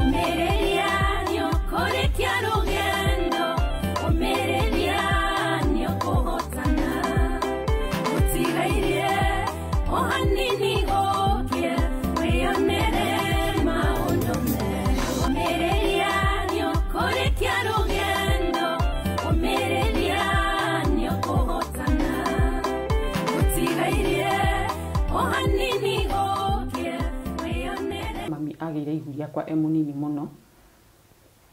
Ũmĩrĩria nĩũkũrĩkia rũgendo, ũmĩrĩria nĩũkũhotana. Gũtigairie o hanini gũkĩe, wĩyonere maũndũ merũ. Ũmĩrĩria nĩũkũrĩkia rũgendo, ũmĩrĩria nĩũkũhotana. Gũtigairie o hanini gũkĩe, wĩyonere. Mami agĩire ihu rĩakwa e mũnini mũno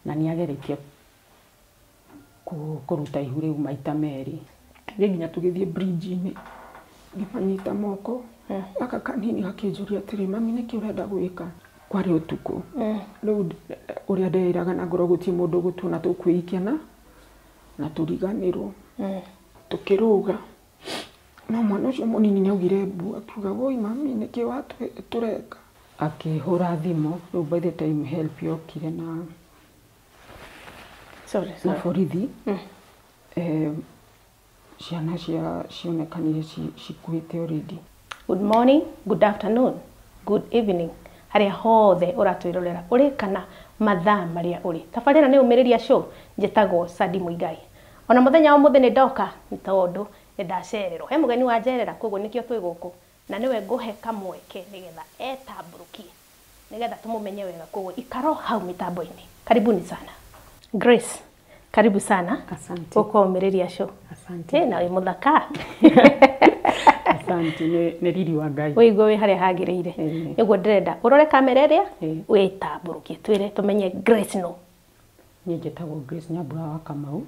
na nĩ ageretie kũruta ihu rĩu maita merĩ. Nĩ nginya tũgĩthiĩ bridge-inĩ, ngĩmanyita moko, gaka kanini gakĩnjũria atĩrĩ, "Mami, nĩkĩ ũrenda gwĩka?" Kwarĩ ũtukũ. Rĩu ũrĩa ndeĩraga na ngoro, gũtirĩ mũndũ ũgũtuona, tũkwĩikia na tũriganĩrwo. Tũkĩrũga, no mwana ũcio mũnini nĩ augire mbu, akiuga, "Woi mami, nĩkĩ tũreka?" Akĩhũra thimũ. Rĩu by the time help yokire na Sorry, na sorry. borithi, ciana cia cionekanire cikuĩte already. Good morning, good afternoon, good evening. Harĩa hothe ũratwĩrorera ũrĩ kana mathaa marĩa ũrĩ. Tabarĩra nĩ Ũmĩrĩria Show, njĩtagwo Sadi Muigai. Ona mũthenya wa ũmũthĩ nĩ ndoka nĩ tondũ nĩ ndacererwo. He mũgeni wa njerera, koguo nĩkĩo twĩ gũkũ. Na nĩwe ngũhe kamweke nĩgetha etambũrũkie, nĩgetha tũmũmenye wega, koguo ikaro hau mĩtambo-inĩ. Karibuni sana. Grace, karibu sana. Asante. Gũkũ Ũmĩrĩria Show. Asante. Na wĩ mũthaka. Asante, nĩ riri wa Ngai. Wĩigue wĩ harĩa hagĩrĩire. Nĩguo ndĩrenda ũrore kamera ĩrĩa, wĩtambũrũkie, twĩre tũmenye Grace no. Niĩ njĩtagwo Grace Nyambura wa Kamau.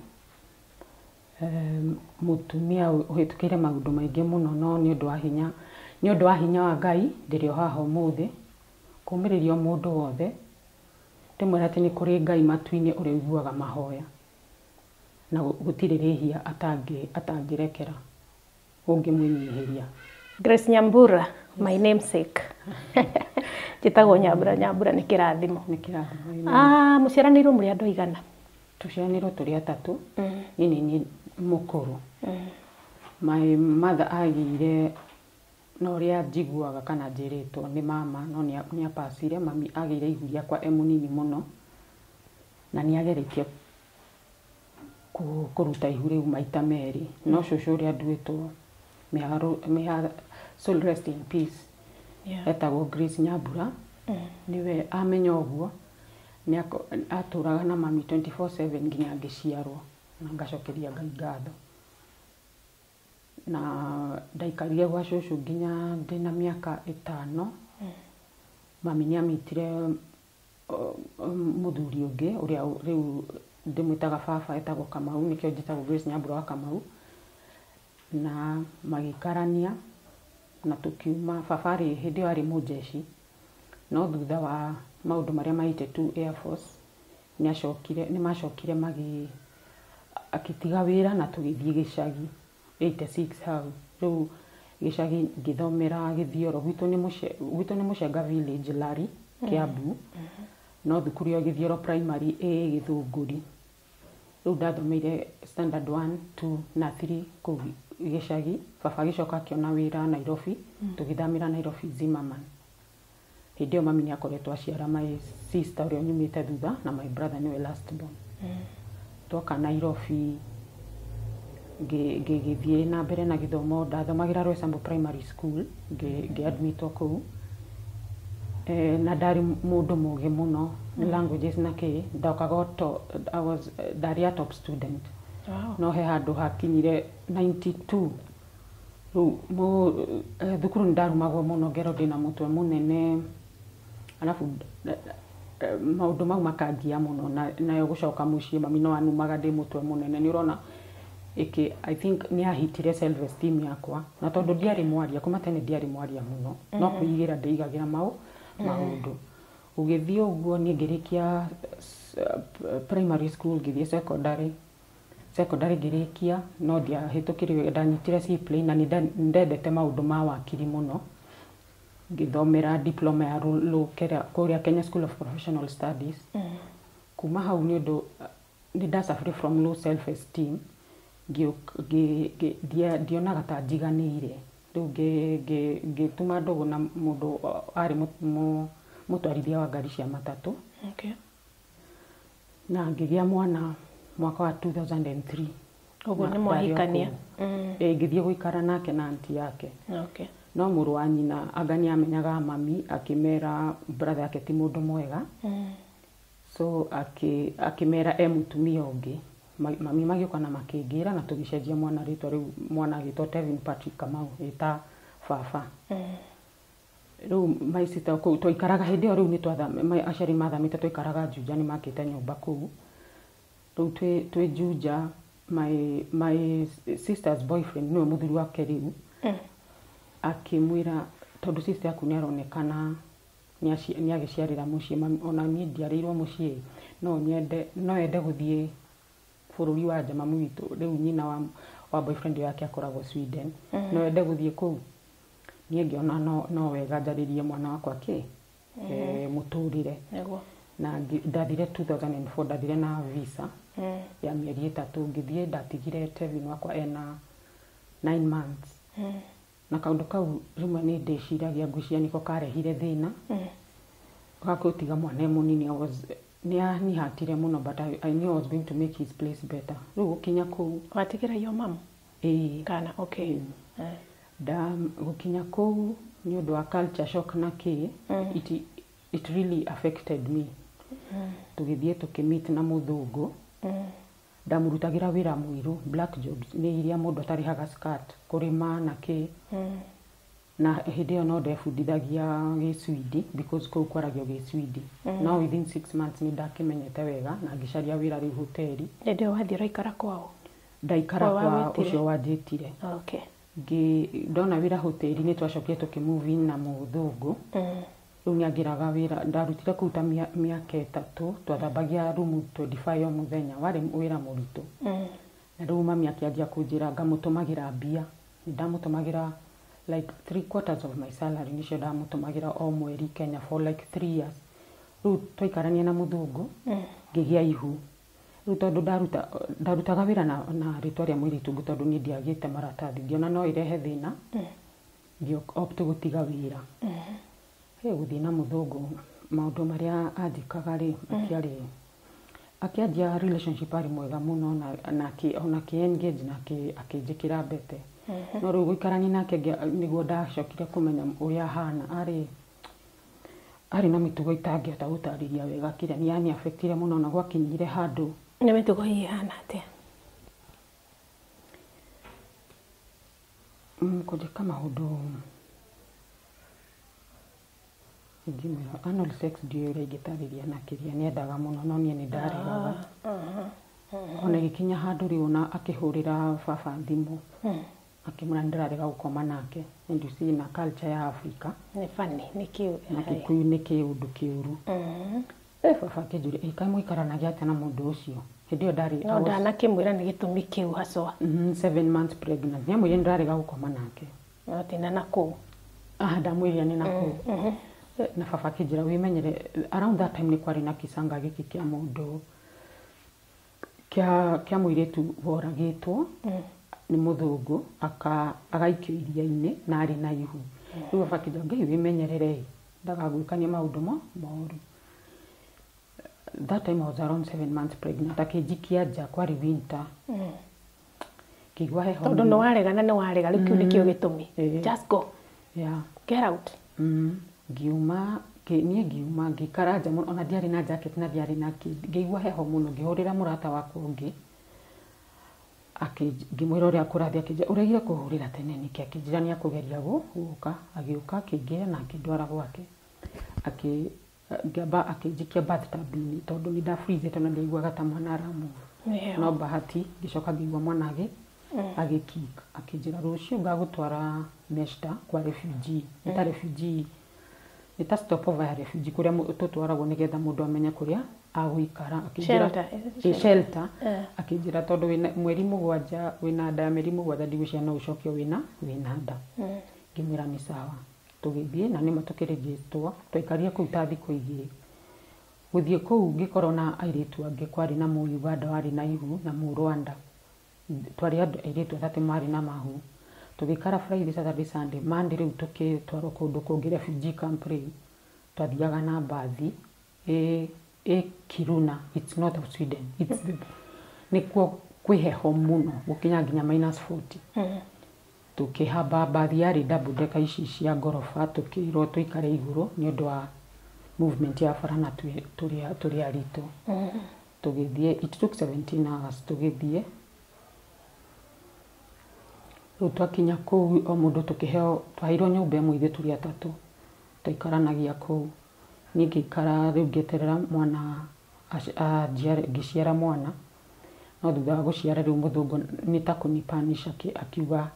Mũtumia ũhĩtũkĩire maũndũ maingĩ mũno, no nĩ ũndũ wa hinya wa Ngai ndĩrĩ o haha ũmũthĩ. Kũmĩrĩria o mũndũ wothe, ndĩmwĩre atĩ nĩ kũrĩ Ngai matu-inĩ ũrĩa ũiguaga mahoya na gũtirĩ rĩhia atangĩrekera ũngĩmwĩnyihĩria. Grace Nyambura, my namesake. Njĩtagwo Nyambura, Nyambura nĩ kĩrathimo. Nĩ kĩrathimo. Ah, mũciaranĩirwo mũrĩ andũ aigana? Tũciaranĩirwo tũrĩ atatũ, niĩ nĩ niĩ mũkũrũ. My mother agĩire na ũrĩa njiguaga kana njĩrĩtwo nĩ mama, no nĩ apacire. Mami agĩire ihu rĩakwa e mũnini mũno na nĩ ageretie kũruta ihu rĩu maita merĩ, no cũcũ ũrĩa nduĩtwo, may her soul rest in peace, etagwo Grace Nyambura, nĩwe amenya ũguo nĩ atũraga na mami 24/7 nginya ngĩciarwo, na ngacokeria Ngai ngatho. Na ndaikarire gwa cũcũ nginya ndĩna mĩaka 5. Mami nĩ amitire mũthuri ũngĩ ũrĩa rĩu ndĩmwĩtaga baba, etagwo Kamau, nĩkĩo njĩtagwo Grace Nyambura wa Kamau, na magĩikarania na tũkiuma. Baba arĩ hĩndĩ ĩyo arĩ mũnjeci, no thutha wa maũndũ marĩa ma 82 Air Force nĩ macokire magĩ akĩtiga wĩra na tũgĩthiĩ gĩcagi 86 hau. Rĩu gĩcagi ngĩthomera Gĩthioro. Gwitũ nĩ Mũcenga village, Lari, Kiambu, no thukuru ĩyo Gĩthioro Primary ĩ Gĩthũngũri. Rĩu ndathomeire standard 1, 2 na 3 kũu gĩcagi. Baba agĩcoka akĩona wĩra Nairobi, tũgĩthamĩra Nairobi Zimmerman. Hĩndĩ ĩyo mami nĩ akoretwo aciara my sister ũrĩa ũnyumĩte thutha na my brother nĩwe last born. Twoka Nairobi ngĩgĩthiĩ na mbere na gĩthomo. Ndathomagĩra Roysambu Primary School, ngĩ-admitwo kũu. Na ndarĩ mũndũ mũgĩ mũno, languages na kĩ ndokaga I was ndarĩ a top student. No he handũ hakinyire 92 rĩu thukuru nĩ ndarumagwo mũno, ngerwo ndĩna mũtwe mũnene, arabu maũndũ mau makangia mũno, na nayo gũcoka mũciĩ mami no anumaga ndĩ mũtwe mũnene. Nĩ ũrona ĩkĩ, I think nĩ ahitire self esteem yakwa, na tondũ ndiarĩ mwaria kuma tene, ndiarĩ mwaria mũno, no kwĩigĩra ndĩigagĩra maũndũ. Gũgĩthiĩ ũguo, niĩ ngĩrĩkia primary school, ngĩthiĩ secondary. Secondary ngĩrĩkia, no ndiahĩtũkire, ndanyitire C plain, na nĩ ndendete maũndũ ma wakiri mũno. Ngĩthomera diploma ya law kũrĩa Kenya School of Professional Studies. Kuma hau, nĩ ũndũ nĩ nda from low self esteem, ndionaga ta njiganĩire. Rĩu ngĩtuma ndũgũ na mũndũ arĩ mũtwarithia wa ngari cia matatũ. Okay. Na ngĩgĩa mwana mwaka wa 2003. Ũguo Na nĩ mwahikania. ndarĩ o kũu. Ĩĩ, ngĩthiĩ gũikara nake na anti yake. Okay. No mũrũ wa nyina anga nĩ amenyaga mami, akĩmera brother yake ti mũndũ mwega. So akĩmera e mũtumia ũngĩ. Mami magĩũka na makĩngĩra na tũgĩcenjia mwana rĩtwa, rĩu mwana agĩtwo Tevin Patrick Kamau, ĩta baba. Rĩu my sister kũu twaikaraga hĩndĩ ĩyo, rĩu nĩ aciari mathamĩte, twaikaraga Juja, nĩ makĩte nyũmba kũu. Rĩu twĩ Juja, my sister's boyfriend, nĩwe mũthuri wake rĩu, akĩmwĩra tondũ sister yaku nĩ aronekana nĩ agĩciarĩra mũciĩ, ona niĩ ndiarĩirwo mũciĩ, no nyende, no ende gũthiĩ bũrũri wa nja. Mami witũ rĩu, nyina wa boyfriend yake akoragwo Sweden, no ende gũthiĩ kũu. Niĩ ngĩona no wega njarĩrie mwana wakwa kĩ mũtũrĩre. Nĩguo. Na ndathire 2004, ndathire na visa ya mĩeri 3, ngĩthiĩ ndatigire Tevin wakwa ena 9 months. Na kaũndũ kau rĩmwe nĩ ndĩciragia, ngwĩciria nĩko karehire thĩna ga gũtiga mwana e mũnini. Nĩ anihatire mũno, but I knew I was going to make his place better. Rĩu gũkinya kũu, Watigĩra yo mamu? Ĩĩ. Kana okay. Ĩĩ. Nda gũkinya kũu, nĩ ũndũ wa culture shock na kĩ, it really affected me. Tũgĩthiĩ tũkĩmeet na mũthũngũ. Ndamũrutagĩra wĩra mũirũ, black jobs, nĩ iria mũndũ atarĩhaga skat, kũrĩma na kĩ. Na hĩndĩ ĩyo no ndebundithagia Gĩcwidi, because kũu kwaragio Gĩcwidi. No within 6 months nĩ ndakĩmenyete wega na ngĩcaria wĩra rĩu hoteli. Hĩndĩ ĩyo wathiĩ ũraikara kwao? Ndaikara Kwa kwa wagwĩtire? ũcio wanjĩtire. Okay. Ndona wĩra hoteli, nĩ twacokire tũkĩmove in na mũthũngũ. Rĩu nĩangĩraga wĩra, ndarutire kũu ta mĩaka 3, twathambagia rumu 25 o mũthenya, warĩ wĩra mũritũ. Na rĩu mami akĩanjia kũnjĩra ngamũtũmagĩra mbia. Nĩ ndamũtũmagĩra like three quarters of my salary, nĩcio ndamũtũmagĩra o mweri Kenya for like 3 years. Rĩu twaikarania na mũthũngũ, ngĩgĩa ihu. Rĩu tondũ ndarutaga wĩra na rĩtwa rĩa mũirĩtu ũngĩ, tondũ niĩ ndiagĩte maratathi, ngĩona no ĩrehe thĩna, ngĩ opt gũtiga wĩra. Hey, gũthiĩ na mũthũngũ, maũndũ marĩa anjĩkaga rĩ matiarĩ. Akĩanjia relationship arĩ mwega mũno na ona akĩ engage na akĩnjĩkĩra mbete. No rĩu gũikarania nake nĩguo ndacokire kũmenya ũrĩa ahana. Arĩ na mĩtugo itangĩhota gũtarĩria wega, kĩrĩa nĩ yani affectire mũno na gwakinyire handũ. Nĩ mĩtugo ĩhana atĩa? Kũnjĩka maũndũ ingĩmwĩra anal sex, ndiũĩ ũrĩa ingĩtarĩria, na kĩrĩa nĩendaga mũno, no niĩ nĩ ndaregaga. Ona ĩgĩkinya handũ rĩu ona akĩhũrĩra baba thimũ, akĩmwĩra nĩ ndĩrarega gũkoma nake. And you see, na culture ya Africa, Nĩ funny nĩ kĩu. Na Gĩkũyũ nĩ kĩũndũ kĩũru. Baba akĩnjũria, "Ĩ, kaĩ mũikaranagia atĩa na mũndũ ũcio?" Hĩndĩ ĩyo ndarĩ No I was, ndanakĩmwĩra nĩ gĩtũmi kĩu hacwa? 7 months pregnant. Nĩamwĩrire nĩ ndĩrarega gũkoma nake. No tina na kũu. Ah, ndamwĩrire nĩ na kũu. Na baba akĩnjĩra, wĩmenyere. Around that time nĩ kwarĩ na kĩcanga gĩkĩ kĩa mũndũ, kĩa mũirĩtu woragĩtwo nĩ mũthũngũ, agaikio iria-inĩ na arĩ na ihu. Rĩu baba akĩnjĩra, "Ngai, wĩmenyerere ndagagwĩkanie maũndũ moru." That time I was around 7 months pregnant. Akĩnjikia nja, kwarĩ winter, ngĩigua heho Tondũ mũno. nĩ warega na nĩ warega, rĩu kĩu nĩkĩo gĩtũmi. Ĩĩ. Just go. Yeah. Get out. Ngiuma niĩ ngiuma, ngĩikara nja mũno, ona ndiarĩ na jacket na ndiarĩ na kĩ, ngĩigua heho mũno. Ngĩhũrĩra mũrata wakwa ũngĩ, ngĩmwĩra ũrĩa kũrathiĩ. Akĩnjĩra, "Ũregire kũhũrĩra tene nĩkĩ?" Akĩnjĩra nĩ akũgeria gũka. Agĩũka, akĩingĩra na akĩndwara gwake. Ngĩamba akĩnjikia bathtub-inĩ, tondũ nĩ ndafreezete na ndiaiguaga ta mwana aramove. Nĩ heho. No bahati ngĩcoka ngĩigua mwana agĩkick. Akĩnjĩra, "Rũciũ ngagũtwara Meshta kwa refugee." Nĩ ta refugee, nĩ ta stopover ya refugee, kũrĩa tũtwaragwo nĩgetha mũndũ amenye kũrĩa agũikara. Akĩnjĩra Shelter, is it? Ĩ, shelter. Eh. Akĩnjĩra tondũ wĩna mweri 7, wĩna nda ya mĩeri 7, ndigwĩciria no ũcokio wĩna nda. Ngĩmwĩra nĩ sawa. Tũgĩthiĩ na nĩma tũkĩrĩgĩtwo, twaikarire kũu ta thikũ 2. Gũthiĩ kũu ngĩkorwo na airĩtu angĩ, kwarĩ na Mũuganda warĩ na ihu na Mũrwanda, twarĩ andũ airĩtu atatũ marĩ na mahu. Tũgĩikara Friday, Saturday, Sunday, Monday, rĩu tũgĩtwarwo kũndũ kũngĩ, refugee camp. Rĩu twathiaga na mbathi ĩ. Ĩ Kiruna, it's north of Sweden. It's the, nĩkuo kwĩ heho mũno gũkinya nginya minus 40. Tũkĩhamba mbathi yarĩ double decker ici cia ngoroba, tũkĩrwo tũikare igũrũ nĩ ũndũ wa movement ya bara na tũrĩ aritũ. Tũgĩthiĩ, it took 17 hours tũgĩthiĩ. Rĩu twakinya kũu o mũndũ tũkĩheo, twaheirwo nyũmba ĩmwe ithuĩ tũrĩ atatũ, twaikaranagia kũu. Niĩ ngĩikara rĩu ngĩeterera mwana anjiare, ngĩciara mwana, no thutha wa gũciara rĩu mũthũngũ nĩ ta kũnipanisha akiuga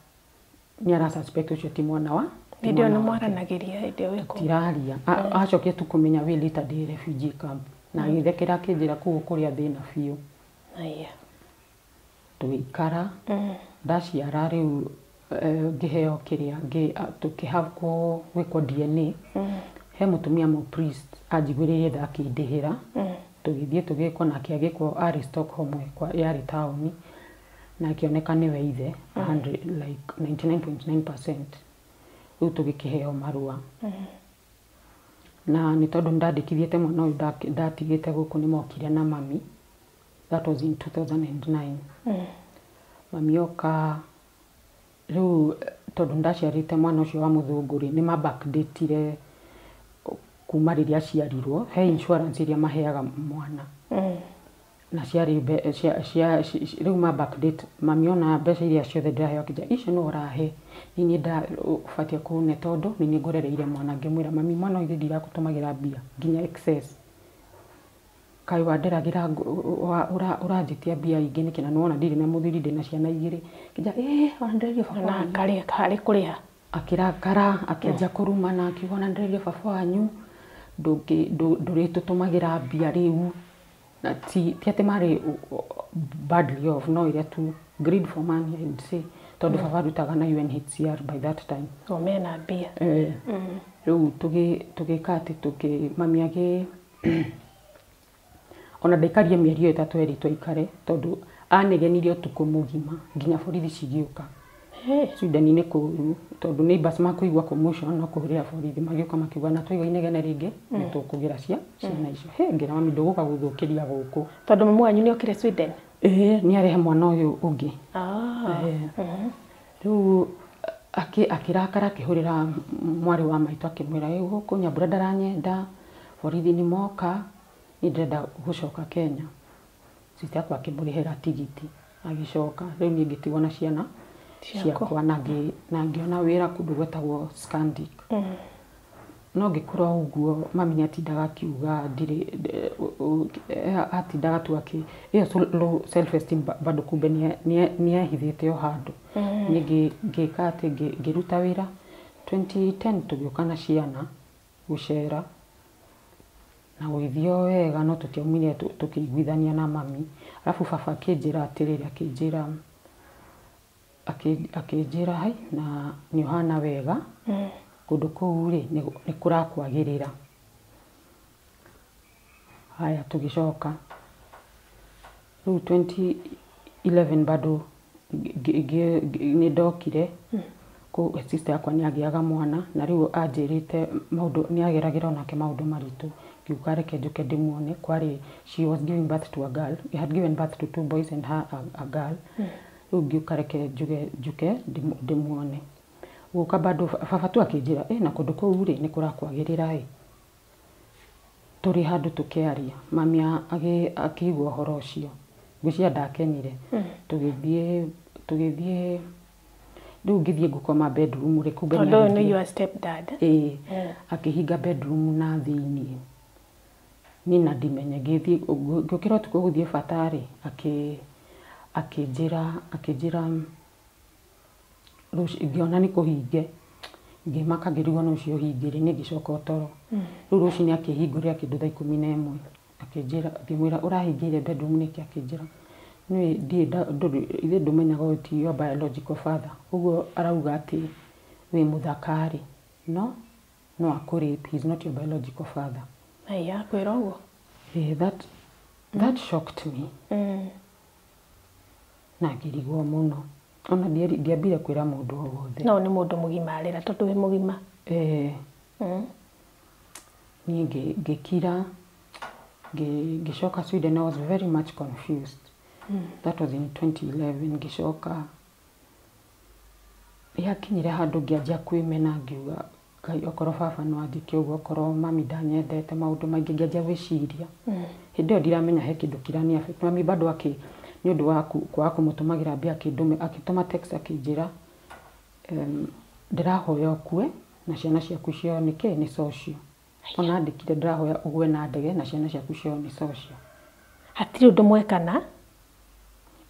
nĩ ara suspect ũcio ti mwana wa ti Hĩndĩ ĩyo mwana nĩ wake. mwaranagĩria hĩndĩ ĩyo wĩ kũu? Tiraria. Acokire tu kũmenya way later ndĩ refugee camp na agĩthekera akĩnjĩra kũu kũrĩa thĩna biũ. Aya. Tũgĩikara, ndaciara rĩu ngĩheo kĩrĩa tũkĩhakwo gwĩkwo DNA. He mũtumia mũ priest anjiguĩrĩire tha akĩndĩhĩra. Tũgĩthiĩ tũgĩkwo nake agĩkwo, arĩ Stockholm yarĩ taũni, na akĩoneka nĩwe ithe 100, like 99.9%. Rĩu tũgĩkĩheo marũa. Na nĩ tondũ nĩndandĩkithĩtie mwana ũyũ ndatigĩte gũkũ, nĩ mokire na mami. That was in 2009. Mami oka rĩu tondũ ndaciarĩte mwana ũcio wa mũthũngũ rĩ, nĩ ma backdatire kuma rĩrĩa aciarirwo. He insurance ĩrĩa maheaga mwana na ciarĩ cia rĩu ma backdate. Mami ona mbeca iria ciothe ndĩraheo akĩnjĩra icio nĩ ũrahe niĩ ũbatiĩ kũne tondũ nĩ niĩ ngũrereire mwana. Ngĩmwĩra mami mwana ũyũ ndirakũtũmagĩra mbia nginya excess, kaĩ wanderagĩra ũranjĩtia mbia ingĩ nĩkĩ, na nĩwona ndirĩ na mũthuri, ndĩna ciana igĩrĩ. Kĩnja ĩĩ ona ndĩrerio baba Na wanyu. karĩ kũrĩha. Akĩrakara akĩanjia kũrumana akiuga ona ndĩrerio baba wanyu ndũrĩtũtũmagĩra mbia rĩu. Na ti atĩ marĩ badly off, no ĩrĩa tu greed for money, I would say, tondũ baba arutaga na UNHCR by that time. O mena mbia. Rĩu tũgĩka atĩ mami agĩ ona ndaikarie mĩeri ĩyo 3 erĩtwo aikare, tondũ anegenirie ũtukũ mũgima nginya borithi cigĩũka. Sweden nĩ kũũru tondũ neighbors makũigua commotion no kũhũrĩra borithi, magĩũka makiuga na twaigua inegene rĩngĩ nĩ tũkũgĩra ciana icio. He ngĩra mami ndũgũka gũthũkĩria gũkũ. Tondũ mamu wanyu nĩ okire Sweden? Ĩĩ, nĩ arehe mwana ũyũ ũngĩ. Rĩu akĩrakara akĩhũrĩra mwarĩ wa maitũ akĩmwĩra ĩ gũkũ Nyambura ndaranyenda, borithi nĩ moka, niĩ ndĩrenda gũcoka Kenya. Sister yakwa akĩmũrĩhĩra tigiti agĩcoka. Rĩu niĩ ngĩtigwo na ciana ciakwa na ngĩona wĩra kũndũ gwetagwo Scandic. No ngĩkũra ũguo mami nĩ atindaga akiuga ndirĩ, atindaga tu akĩ ĩyo low self esteem bado kumbe nĩ ehithĩte o handũ. Niĩ ngĩka atĩ ngĩruta wĩra 2010 tũgĩũka na ciana gũcera na gũgĩthiĩ o wega, no tũtiaumire tũkĩiguithania na mami. Arabu baba akĩnjĩra atĩrĩrĩ, akĩnjĩra hai na nĩ ũhana wega, kũndũ kũu rĩ nĩ kũrakwagĩrĩra. Haya tũgĩcoka rĩu 2011 bado nĩ ndokire kũ sister yakwa nĩ agĩaga mwana, na rĩu anjĩrĩte maũndũ, nĩ ageragĩra onake maũndũ maritũ. Ngiuga reke njũke ndĩmuone. Kwarĩ she was giving birth to a girl, he had given birth to 2 boys and her a girl. Rĩu ngiuka reke njuke ndĩmuone. Gũka bado baba tu akĩnjĩra ĩ na kũndũ kũu rĩ nĩ kũrakwagĩrĩra ĩ. Tũrĩ handũ tũkĩaria, mami akĩigua ũhoro ũcio, ngwĩciria ndakenire. Tũgĩthiĩ rĩu ngĩthiĩ ngũkoma bedroom rĩ, kumbe Tondũ ũyũ nĩ your step dad. Ĩĩ, akĩhinga bedroom na thĩiniĩ. Niĩ na ndimenye, ngĩthiĩ ngĩũkĩra ũtukũ gũthiĩ bata rĩ, akĩnjĩra ngĩona nĩ kũhinge, ngĩmaka ngĩrigwo no ũcio ũhingĩre, niĩ ngĩcoka o toro. Rĩu rũcinĩ akĩhingũrĩra kĩndũ thaa 11, akĩnjĩra, ngĩmwĩra ũrahingĩire bedroom nĩkĩ? Akĩnjĩra niĩ ithuĩ ndũmenyaga ũyũ ti your biological father, ũguo arauga atĩ wĩ mũthaka rĩ, no akũ rape, he is not your biological father. Aya, akwĩra ũguo? That shocked me. Na ngĩrigwo mũno. Ona ndiambire kwĩra mũndũ o wothe. No nĩ mũndũ mũgima arĩra tondũ wĩ mũgima. Niĩ ngĩkira. Ngĩcoka Sweden, I was very much confused. That was in 2011. Ngĩcoka yakinyire handũ ngĩanjia kwĩmena, ngiuga Ngai, okorwo baba no anjĩke ũguo, okorwo mami ndanyendete, maũndũ maingĩ ngĩanjia gwĩciria. Hĩndĩ ĩyo ndiramenya he kĩndũ kĩrani affect. Mami bado akĩ nĩ ũndũ wa kwaga kũmũtũmagĩra mbia, akĩtũma text akĩnjĩra, ndĩrahoya ũkue na ciana ciaku cio nĩ kĩ nĩ social. Ona andĩkire, ndĩrahoya ũgwe na ndege na ciana ciaku cio nĩ social. Hatirĩ ũndũ mwekana?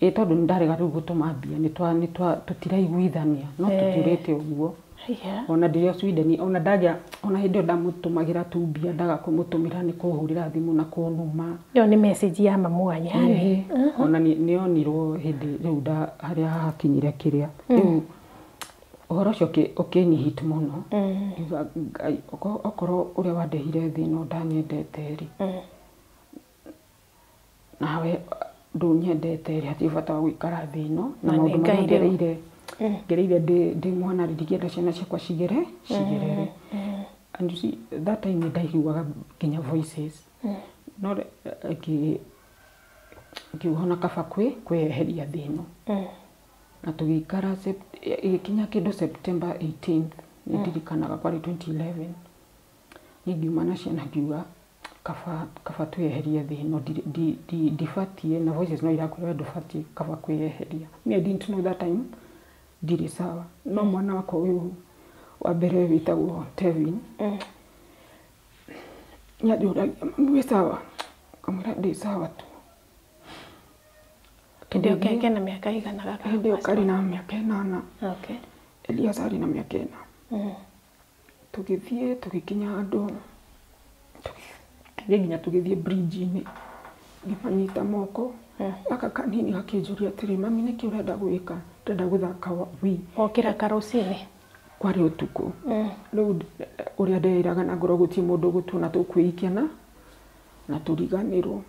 Ĩ, tondũ nĩ ndarega rĩu gũtũma mbia, nĩ twa tũtiraiguithania, no tũtũrĩte ũguo. Ona ndĩ o Sweden, ona ndagĩa, ona hĩndĩ ĩyo ndamũtũmagĩra tu mbia, ndaga kũmũtũmĩra nĩ kũhũrĩra thimũ na kũnuma. Ĩyo nĩ message ya mamu wanyu yani? Ĩĩ, ona nĩ onirwo hĩndĩ rĩu nda harĩa hakinyire kĩrĩa rĩu ũhoro ũcio ũkĩnihit mũno. Ngiuga, Ngai, okorwo ũrĩa wandehire thĩ ĩno ndanyendete rĩ, nawe ndũnyendete rĩ, hatirĩ bata wa gũikara thĩ ĩno na Na nĩ maũndũ marĩa Ngai rĩu. ngereire ndĩ mwana rĩ, ndingĩenda ciana ciakwa cigerere. And you see, that time nĩ ndaiguaga nginya voices, no ngiuga ona kaba kwĩyeheria thĩ ĩno. Na tũgĩikara, ĩgĩkinya kĩndũ September 18th, nĩ ndirikanaga kwarĩ 2011, niĩ ngiuma na ciana, ngiuga kaba twĩyeherie thĩ ĩno, ndibatiĩ na voices no irakwĩra we ndũbatiĩ, kaba kwĩyeheria. Me, I didn't know that time ndirĩ sawa. No mwana wakwa ũyũ wa mbere wĩtagwo Tevin nĩanjũragia, "Mami, wĩ sawa?" Ngamwĩra, "Ndĩ sawa tu." Hĩndĩ ĩyo Tũgĩthiĩ- kena mĩaka igana gaka? Hĩndĩ ĩyo karĩ na mĩaka 8. Elias arĩ na mĩaka 4. Tũgĩthiĩ, tũgĩkinya handũ, tũgĩthiĩ nginya tũgĩthiĩ bridge-inĩ, ngĩmanyita moko. Gaka kanini gakĩnjũria atĩrĩ, "Mami, nĩkĩ ũrenda gwĩka?" "Ndĩrenda gũthaka Wii." Okĩra karũcinĩ? Kwarĩ ũtukũ. Rĩu ũrĩa ndeĩraga na ngoro, gũtirĩ mũndũ ũgũtuona, tũkwĩikia na tũriganĩrwo.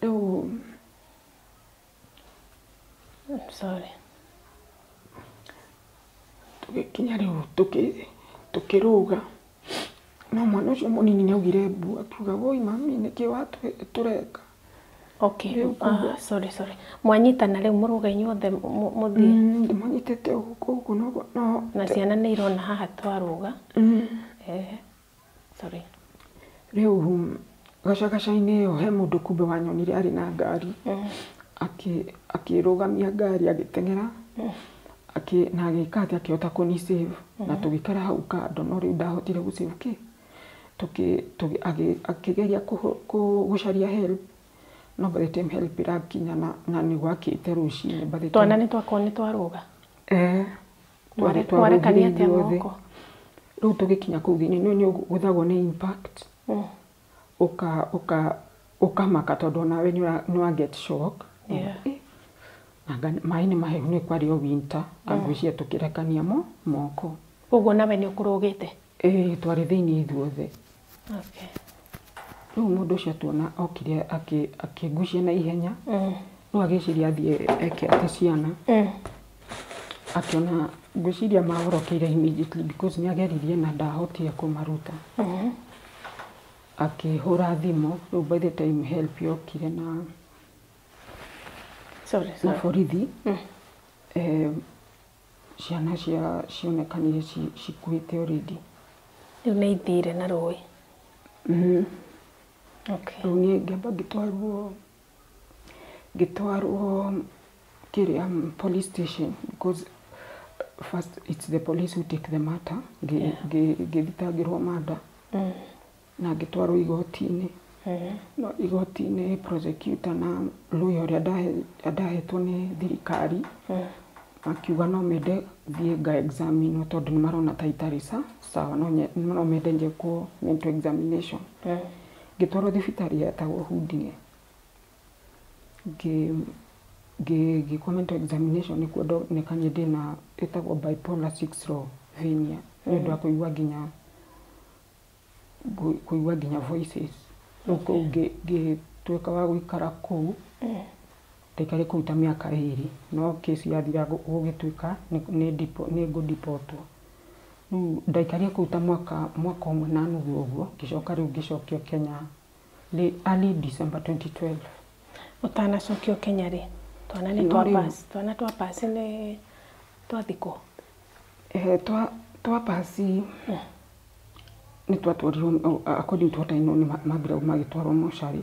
Rĩu I'm sorry. Tũgĩkinya rĩu tũkĩrũga, no mwana ũcio mũnini nĩ augire mbu, akiuga, "Woi mami, nĩkĩ watũreka?" Okay. Rĩu kumbe- Ah, sorry, sorry. Mwanyitana rĩu mũrũga inyuothe mũthiĩ? Ndĩmanyitĩte ũguo ũguo no Na ciana nĩ irona haha twarũga. Eh, sorry. Rĩu gacagaca-inĩ ĩyo he mũndũ kumbe wanyonire arĩ na ngari, akĩrũgamia ngari, agĩteng'era, na agĩka atĩ akĩhota kũni save, na tũgĩikara hau kando. No rĩu ndahotire gũ save kĩ akĩgeria gũcaria help, no by the time help ĩrakinya na nĩ gwakĩte rũcinĩ, by the time Twana nĩ twakorwo nĩ twarũga? Eh, twarũgire Mwarekania atĩa ithuothe. moko? Rĩu tũgĩkinya kũu thĩinĩ, nĩ ũgũthagwo nĩ impact, ũka ũkamaka tondũ onawe nĩ wa get shock. Eh, anga maĩ nĩ mahehu, nĩ kwarĩ o winter, angwĩciria tũkĩrekania moko. Koguo nawe nĩ ũkũrũgĩte? Ĩĩ, twarĩ thĩinĩ ithuothe. Rĩu mũndũ ũcio atuona okire akĩngucia na ihenya. Rĩu agĩciria athiĩ eke atĩ ciana akĩona, ngwĩciria mahorokeire immediately because nĩ ageririe na ndahotire kũmaruta. Akĩhũra thimũ. Rĩu by the time help yokire na Sorry, na sorry. borithi, ciana cionekanire cikuĩte already. Rĩu nĩ ithire na rũĩ? Okay. Rĩu niĩ ngĩamba ngĩtwarwo kĩrĩa, police station, because first it's the police who take the matter. Ngĩthitangĩrwo manda na ngĩtwarwo igoti-inĩ. No igoti-inĩ prosecutor na lawyer ũrĩa ndahetwo nĩ thirikari makiuga no mende thiĩ nga examine tondũ nĩ marona ta itarĩ sawa, no mende njĩkwo mental examination. Ngĩtwarwo thibitarĩ yetagwo Huddinge, ngĩkwo mental examination. Nĩkuo ndonekanire ndĩna ĩtagwo bipolar schizophrenia nĩ ũndũ wa kũigua nginya voices. Rĩu kũu ngĩtuĩka wa gũikara kũu. Ndaikare kũu ta mĩaka 2, no kesi yathira gũgĩtuĩka nĩ ngũdipotwo. Rĩu ndaikarire kũu ta mwaka 1.5 ũguo, ngĩcoka rĩu ngĩcokio Kenya. Early December 2012. Ũtanacokio Kenya rĩ, twana nĩ No twa rĩu- pass, twana twa pass nĩ twathikwo. Twa pasi nĩ twatwarirwo, according to what I know, nĩ mambire magĩtwarwo mocarĩ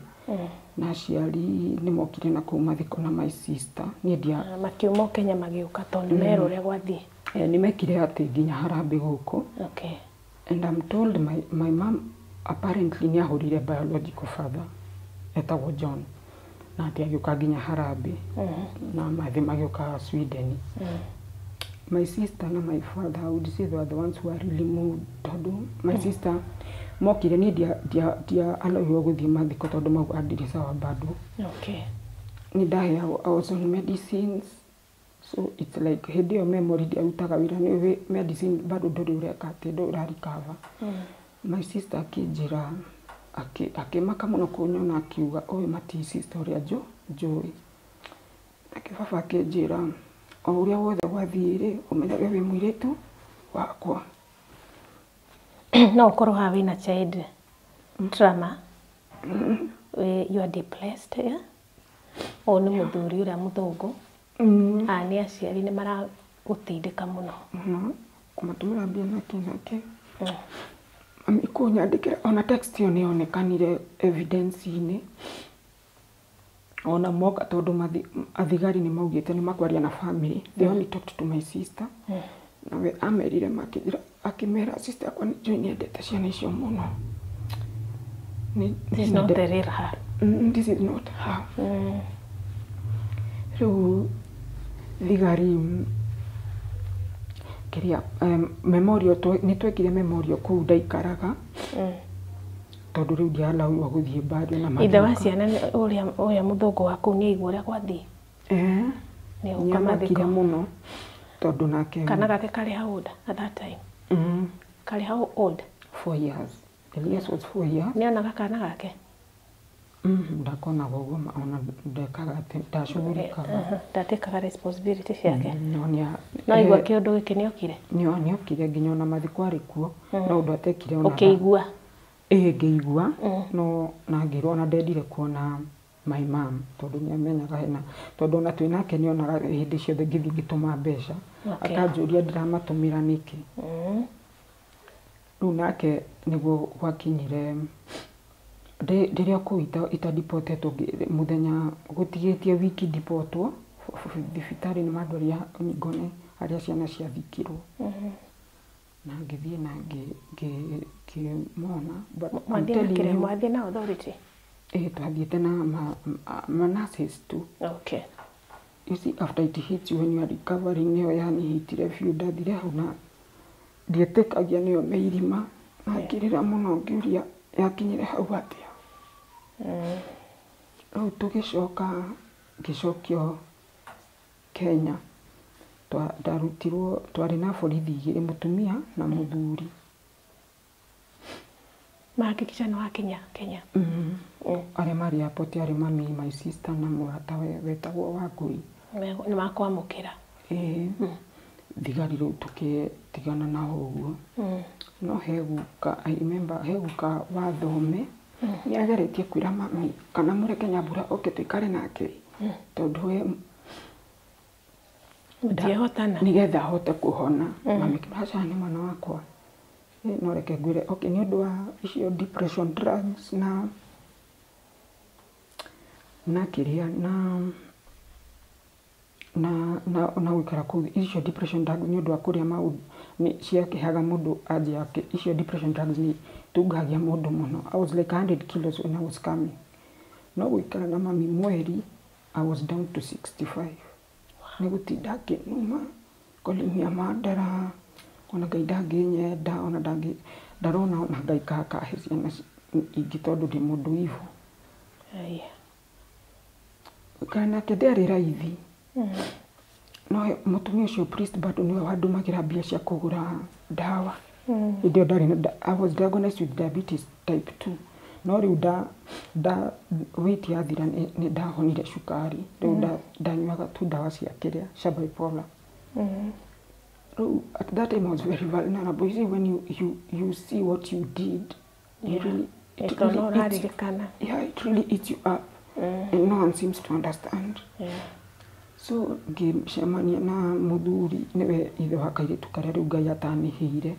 na aciari nĩ mokire na kũu mathiko na my sister niĩ ndia. Na makiuma o Kenya magĩũka tondũ nĩ merwo ũrĩa gwathiĩ. Nĩ mekire atĩ nginya harambĩ gũkũ. And I'm told my mom apparently nĩ ahũrire biological father etagwo John na atĩ agĩũka nginya harambĩ na mathĩ magĩũka Sweden. My sister na my father, I would say they were the ones who are really moved, tondũ my sister mokire, niĩ ndia allow gũthiĩ mathiko tondũ mau andirĩ sawa bado. Nĩ ndaheagwo, I was on medicines, so it's like hĩndĩ ĩyo memory ndiarutaga wĩra, nĩ ũĩ medicine bado ndũrĩ ũreka atĩ ndũrĩ ũrarecover. My sister akĩnjĩra, akĩmaka mũno kũnyona, akiuga ũyũ mati sister ũrĩa njũĩ. Nake baba akĩnjĩra o ũrĩa wothe gwathiĩ rĩ, ũmenyage wĩ mũirĩtu wakwa. No ũkorwo haha wĩna child trauma. You are depressed, yeah? Ũyũ nĩ mũthuri ũrĩa mũthũngũ. Aya nĩ aciari nĩ maragũtindĩka mũno. Mũno kũmatũmĩra mbia nake nake mami kũnyandĩkĩra ona text ĩyo nĩ yonekanire evidence-inĩ ona moka, tondũ athigari nĩ maugĩte nĩ makwaria na family. They only talked to my sister, nawe amerire makĩnjĩra, akĩmera sister yakwa nĩ njũĩ nĩendete ciana icio mũno. This is not the real her. This is not her. Rĩu thigari kĩrĩa memorial nĩ twekire memorial kũu ndaikaraga, tondũ rĩu ndialauirwo gũthiĩ bado na Ithe wa magĩũka. ciana ũrĩa mũthũngũ wa kũu nĩ aigua ũrĩa gwathiĩ? Nĩ oka nĩamakire mathiko. Mũno tondũ nake Kana gake karĩ how old at that time? Karĩ how old? 4 years. Elias was 4 years. Nĩ onaga kana gake? Ndakonaga ũguo, ona ndekaga atĩ ndacugurikaga. Ndatĩkaga responsibility ciake. No No aigua kĩũndũ gĩkĩ nĩ okire. Nĩokire nginya ona mathiko arĩ kuo, no ũndũ atekire ona Ũkĩigua? Ĩĩ, ngĩigua, no na ngĩrwo ona ndendire kuona my mom tondũ nĩ amenyaga hena, tondũ ona twĩ nake nĩ onaga hĩndĩ ciothe ngĩthiĩ ngĩtũma mbeca, akanjũria ndĩramatũmĩra nĩkĩ. Rĩu nake nĩguo gwakinyire rĩrĩa kũu itadipotetwo mũthenya gũtigĩtie wiki dipotwo thibitarĩ, nĩ mandwarire ngone harĩa ciana ciathikirwo na ngĩthiĩ na ngĩmona. But I'm Mwathiĩ na telling kĩrĩa you, mwathiĩ na authority? Ĩĩ, twathiĩte na ma nurses tu. You see, after it hits you when you are recovering, nĩyo yanihitire biũ. Ndathire hau na ndietĩkagia nĩyo meirima na ngĩrĩra mũno ngĩũria yakinyire hau atĩa. Rĩu tũgĩcoka ngĩcokio Kenya. Ndarutirwo twarĩ na borithi igĩrĩ, mũtumia na mũthuri. Mahakikisha nĩ wakinya Kenya. Arĩa marĩ airport arĩ mami, my sister na mũrata we wetagwo Wangũi. Nĩ makwamũkĩra. Ĩĩ, thigari rĩu tũkĩtigana nao ũguo. No he guka, I remember he guka wa thome nĩ ageretie kwĩra mami kana mũreke Nyambura oke tũikare nake tondũ we Mũtiehotana. Nĩgetha ahote kũhona. Mami akiuga aca nĩ mwana wakwa. No reke ngwĩre, okay, nĩ ũndũ wa icio depression drugs na kĩrĩa na gũikara kũu, icio depression drugs nĩ ũndũ wa kũrĩa maũndũ nĩ ciakehaga mũndũ anje yake. Icio depression drugs nĩ tungagia mũndũ mũno. I was like 100 kilos when I was coming, no gũikara na mami mweri I was down to 65. Nĩ gũtinda akĩnuma kolimia mandara, ona Ngai ndangĩnyenda, ona ndangĩ ndarona, ona Ngai kakahe ciana ingĩ tondũ ndĩ mũndũ ivo. Aya. Gũikara nake ndĩarĩ raithi, no mũtumia ũcio priest bado nĩwe wandũmagĩra mbia cia kũgũra ndawa. Hĩndĩ ĩyo ndarĩ na I was diagnosed with diabetes type 2, no rĩu nda weight yathira, nĩ ndahonire cukari. Rĩu ndanyuaga tu ndawa cia kĩrĩa cia bipolar. Rĩu at that time I was very vulnerable. You see, when you see what you did, you really It Tondũ really no eats, ũraririkana. yeah, it really eats you up. And no one seems to understand. So ngĩcemania na mũthuri, nĩwe ithe wa kairĩtu karĩa rĩu Ngai atanĩhĩire.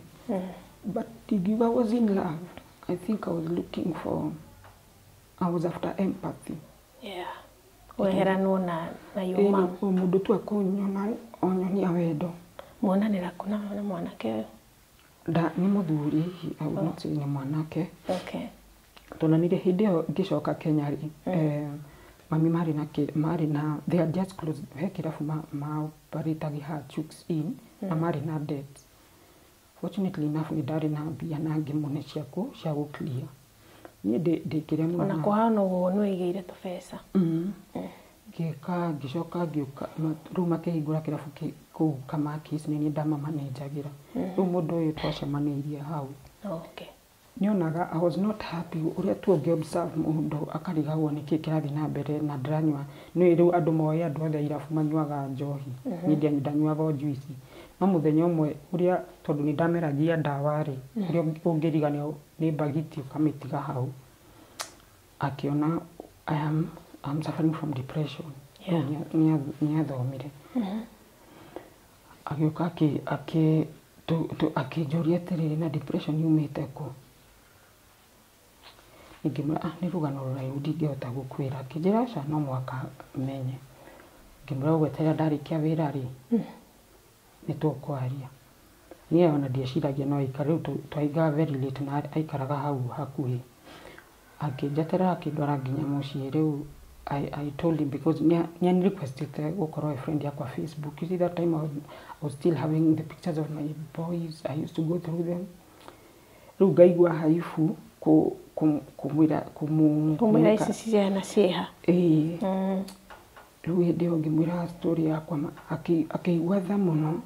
But ndingiuga was in love. I think I was looking for, I was after empathy. Yeah. Weheranwo na your Ĩĩ, mom. o mũndũ tu akũnyona onyonia wendo. Muonanĩra kũ na mwanake ũyũ? Nda nĩ mũthuri, I would not say nĩ mwanake. Okay. Tuonanire hĩndĩ ĩyo ngĩcoka Kenya rĩ, mami marĩ na marĩ na they had just closed he kĩrabu ma operate Hachooks Inn, na marĩ na debt. Fortunately enough nĩ ndarĩ na mbia na ngĩmũne ciaku cia gũ clear. Niĩ ndĩ kĩrĩa mũno Ona kũhana ũguo nĩ wĩigĩire tũbeca. Ngĩka ngĩcoka ngĩũka, rĩu makĩhingũra kĩrabu kũu Kamakis, nĩ niĩ ndamamanenjagĩra. Rĩu mũndũ ũyũ twacemanĩirie hau. Okay. Nyonaga I was not happy, ũrĩa tu ũngĩ observe mũndũ akarigagwo nĩkĩ kĩrathiĩ na mbere na ndĩranyua. Nĩ rĩu andũ moĩ andũ othe a irabu manyuaga njohi, niĩ ndanyuaga o juice. No mũthenya ũmwe ũrĩa tondũ nĩ ndameragia ndawa rĩ, ũrĩa ũngĩriganĩrwo nĩ mbagiti ũkamĩtiga hau, akĩona I'm suffering from depression. Yeah. Rĩu nĩ athomire. Agĩũka akĩnjũria atĩrĩrĩ, na depression yumĩte kũ? Ngĩmwĩra, ah, nĩ rũgano rũraihu ndingĩhota gũkwĩra. Akĩnjĩra aca, no mũhaka menye. Ngĩmwĩra ũgweterera ndarĩkia wĩra rĩ, nĩ tũkwaria. Niĩ ona ndieciragia no aikare, rĩu twaingaga very late na aikaraga hau hakuhĩ. Akĩnjeterera akĩndwara nginya mũciĩ. Rĩu I told him because nĩ requestĩte gũkorwo a friend yakwa Facebook. You see, that time I was still having the pictures of my boys. I used to go through them. Rĩu ngaigua haibu kũmwĩra Kũmwĩra ici ciana ciĩha. Ĩĩ. Rĩu hĩndĩ ĩyo ngĩmwĩra story yakwa, akĩigua tha mũno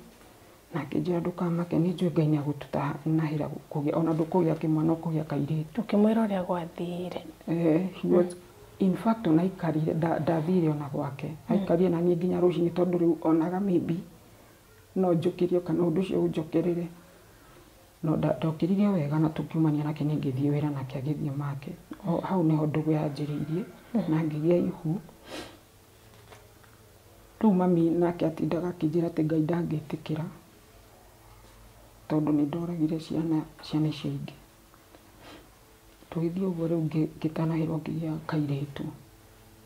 na akĩnjĩra ndũkamake, nĩ njũĩ Ngai nĩagũtũtanahĩra kũgĩa, ona ndũkũgĩa kĩmwana ũkũgĩa kairĩtu. Ũkĩmwĩra ũrĩa gwathire. He was in fact ona aikarire, ndathire ona gwake, aikarire na niĩ nginya rũcinĩ, tondũ rĩu onaga maybe no njũkĩrio kana ũndũ ũcio ũnjokerere. No ndokĩrire wega na tũkiumania nake, niĩ ngĩthiĩ wĩra nake agĩthiĩ make. Hau nĩho ndũgũ yanjĩrĩirie na ngĩgĩa ihu. Rĩu mami nake atindaga akĩnjĩra atĩ Ngai ndangĩtĩkĩra tondũ nĩ ndoragire ciana icio ingĩ. Tũgĩthiĩ ũguo rĩu ngĩtanahĩrwo ngĩgĩa kairĩtu.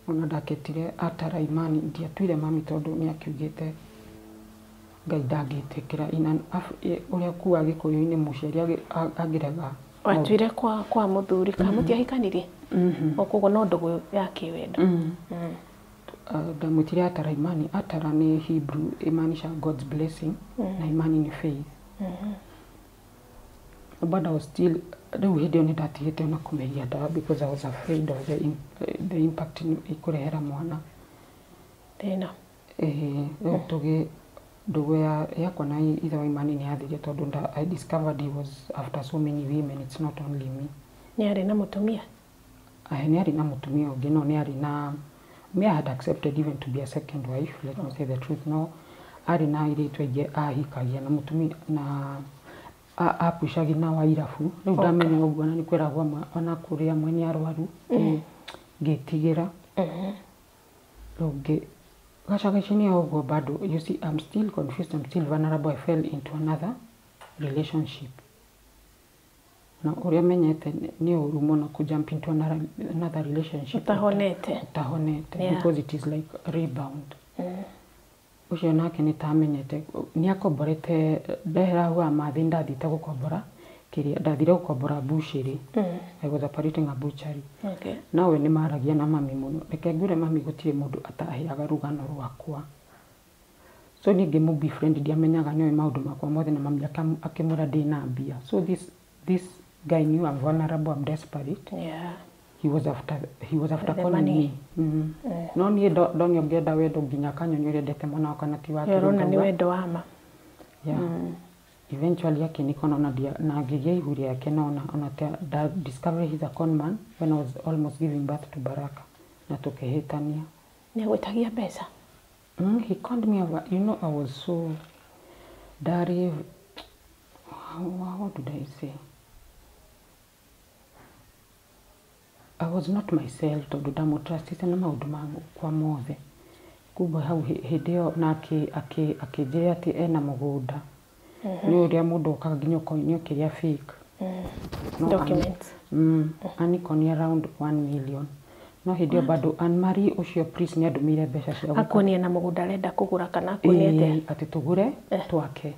Ona ndaketire Atara Imani, ndiatuire mami tondũ nĩ akiugĩte Ngai ndangĩtĩkĩra. Ũrĩa kuga Gĩkũyũ-inĩ mũciari angĩrega. Watuire kwa mũthuri kana mũtiahikanirie? O koguo no ndũgũ ya kĩwendo. Ndamwĩtire Atara Imani. Atara nĩ Hebrew, ĩmaanisha God's blessing, na Imani nĩ faith. But I was still, rĩu hĩndĩ ĩyo nĩ ndatigĩte ona kũmeria ndawa because I was afraid of the impact ĩkũrehera mwana. Thĩna. Rĩu tũgĩ ndũgũ yakwa na ithe wa Imani nĩ yathirire tondũ I discovered he was after so many women, it's not only me. Nĩ arĩ na mũtumia? Nĩ arĩ na mũtumia ũngĩ, no nĩ arĩ na, me I had accepted even to be a second wife, let me say the truth, no arĩ na airĩtu aingĩ ahikagia na mũtumia na apucagia na wa irabu. Rĩu ndamenya ũguo na nĩ kwĩragwo ona kũrĩ amwe nĩ arwaru, ngĩtigĩra. Rĩu gacagaca-inĩ o ũguo bado, you see, I'm still confused, I'm still vulnerable, I fell into another relationship. Na ũrĩa menyete nĩ ũru mũno kũ jump into another relationship. Ũtahonete. Ũtahonete, because it is like a rebound. Ũcio nake nĩ tamenyete, nĩ akomborete, ndehera hau amathi ndathiĩte gũkombora, kĩrĩa, ndathire gũkombora butchery. I was operating a butchery. Okay. Nawe nĩ maragia na mami mũno. Reke ngwĩre mami gũtirĩ mũndũ ataheaga rũgano rwakwa. So niĩ ngĩmũ befriend, ndiamenyaga nĩoĩ maũndũ makwa mothe, na mami akĩmwĩra ndĩna mbia. So this guy knew I'm vulnerable, I'm desperate. Yeah. He was after The calling money. me. No niĩ ndonio ngĩenda wendo nginya akanyoni ũrĩa endete mwana wakwa na ti wake. Ũrona nĩ wendo wa ma. Yeah. Eventually akĩnikona ona na ngĩgĩa ihu rĩake, na ona da discovery he's a con man when I was almost giving birth to Baraka, na tũkĩhĩtania. Nĩ agwĩtagia mbeca? He called me over, you know, I was so ndarĩ, how did I say? I was not myself tondũ ndamũtrustĩte na maũndũ makwa mothe. Kumbe hau hĩndĩ ĩyo na akĩnjĩra atĩ ena mũgũnda. Nĩ ũrĩa mũndũ okaga nginya ũkonio kĩrĩa fake. No Documents. Anikonia around 1 million. No hĩndĩ ĩyo bado Anne Marie ũcio priest nĩ andũmĩire mbeca cia gwĩka- Akuonia na mũgũnda arenda kũgũra kana akuonia atĩa? Ĩĩ, atĩ tũgũre twake.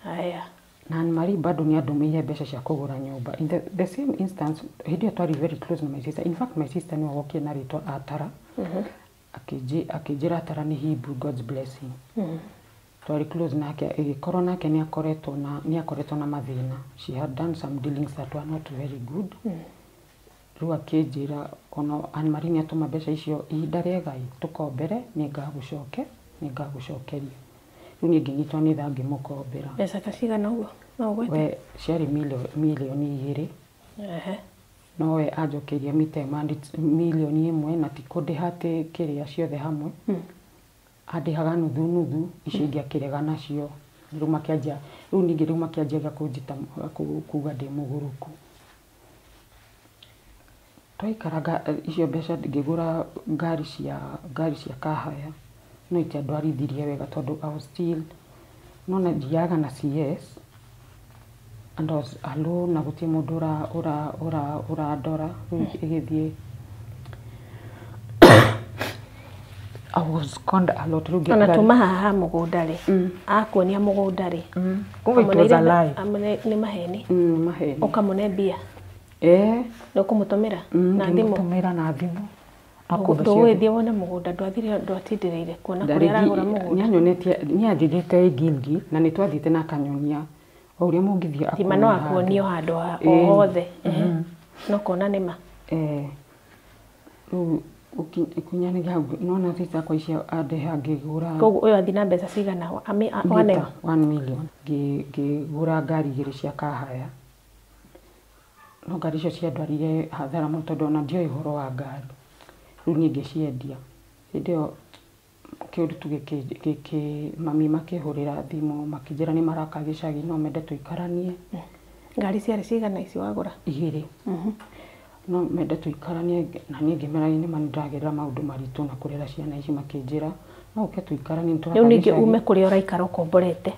Haya. Na Anne Marie bado nĩ andũmĩire mbeca cia kũgũra nyũmba. In the same instance, hĩndĩ ĩyo twarĩ very close na my sister. In fact, my sister nĩwe wokire na rĩtwa Atara. Akĩnjĩra Atara nĩ Hebrew, God's blessing. Twarĩ close nake, ĩgĩkorwo nake nĩ akoretwo na mathĩna. She had done some dealings that were not very good. Rĩu akĩnjĩra ona Anne Marie nĩ atũma mbeca icio ihinda rĩega ĩ tũkombere nĩ ngagũcokeria. Rĩu niĩ ngĩnyitwo nĩ tha ngĩmũkombera. Mbeca ta cigana ũguo? No ũgwete? We ciarĩ 2 mirioni. Ehe. No we anjokeirie mita ĩmwe 1 mirioni na ti kũndĩha atĩ kĩrĩa ciothe hamwe. Andĩhaga nuthu nuthu, icio ingĩ akĩrega nacio. Rĩu makĩanjia, rĩu ningĩ rĩu makĩanjia kũnjĩta kuga ndĩ mũgũrũku. Twaikaranga icio mbeca ngĩgũra ngari cia kahaya no itiandwarithirie wega tondũ I was still nona njiaga na CS and I was alone na gũtirĩ mũndũ ũrandora. Rĩu ĩgĩthiĩ I was conned a lot. Rĩu Ona tuma haha mũgũnda rĩ, akuonia mũgũnda rĩ, Kumbe it was a lie. Nĩ maheni. Maheni. Ũkamũne mbia? Eh. Nĩ ũkũmũtũmĩra na thimũ? Ngĩmũtũmĩra na thimũ. Akumbe ciothe. Ndũgũgĩthiĩ wone mũgũnda, ndwathire ndwatindĩrĩire kuona kũrĩa aragũra mũgũnda? Nĩanyonetie, nĩanjĩrĩte Gilgil na nĩ twathiĩte na akanyonia o ũrĩa mũngĩthiĩ. Thima no akuonie akuonie o handũ o hothe. Ehe. No kona nĩ ma. Eh, rĩu ũkinyanĩria hau nona sister akwa icio andeha ngĩgũra. Koguo ũyũ athiĩ na mbeca cigana waneo? 1 million. Ngĩgũra ngari igĩrĩ cia kahaya no ngari icio ciandwarire hathara mũno tondũ ona ndioĩ ũhoro wa ngari. Rĩu niĩ ngĩciendia. Hĩndĩ ĩyo kĩũndũ tu gĩkĩ mami makĩhũrĩra thimũ makĩnjĩra nĩ maraka gĩcagi no mende tũikaranie. Ngari ciarĩ cigana ici wagũra? Igĩrĩ. No mende tũikaranie na niĩ ngĩmera nĩma nĩndĩragerera maũndũ maritũ na kũrera ciana ici. Makĩnjĩra no ũke tũikaranie nĩtũraka Rĩu ningĩ gĩcagi. ume kũrĩa ũraikara ũkomborete,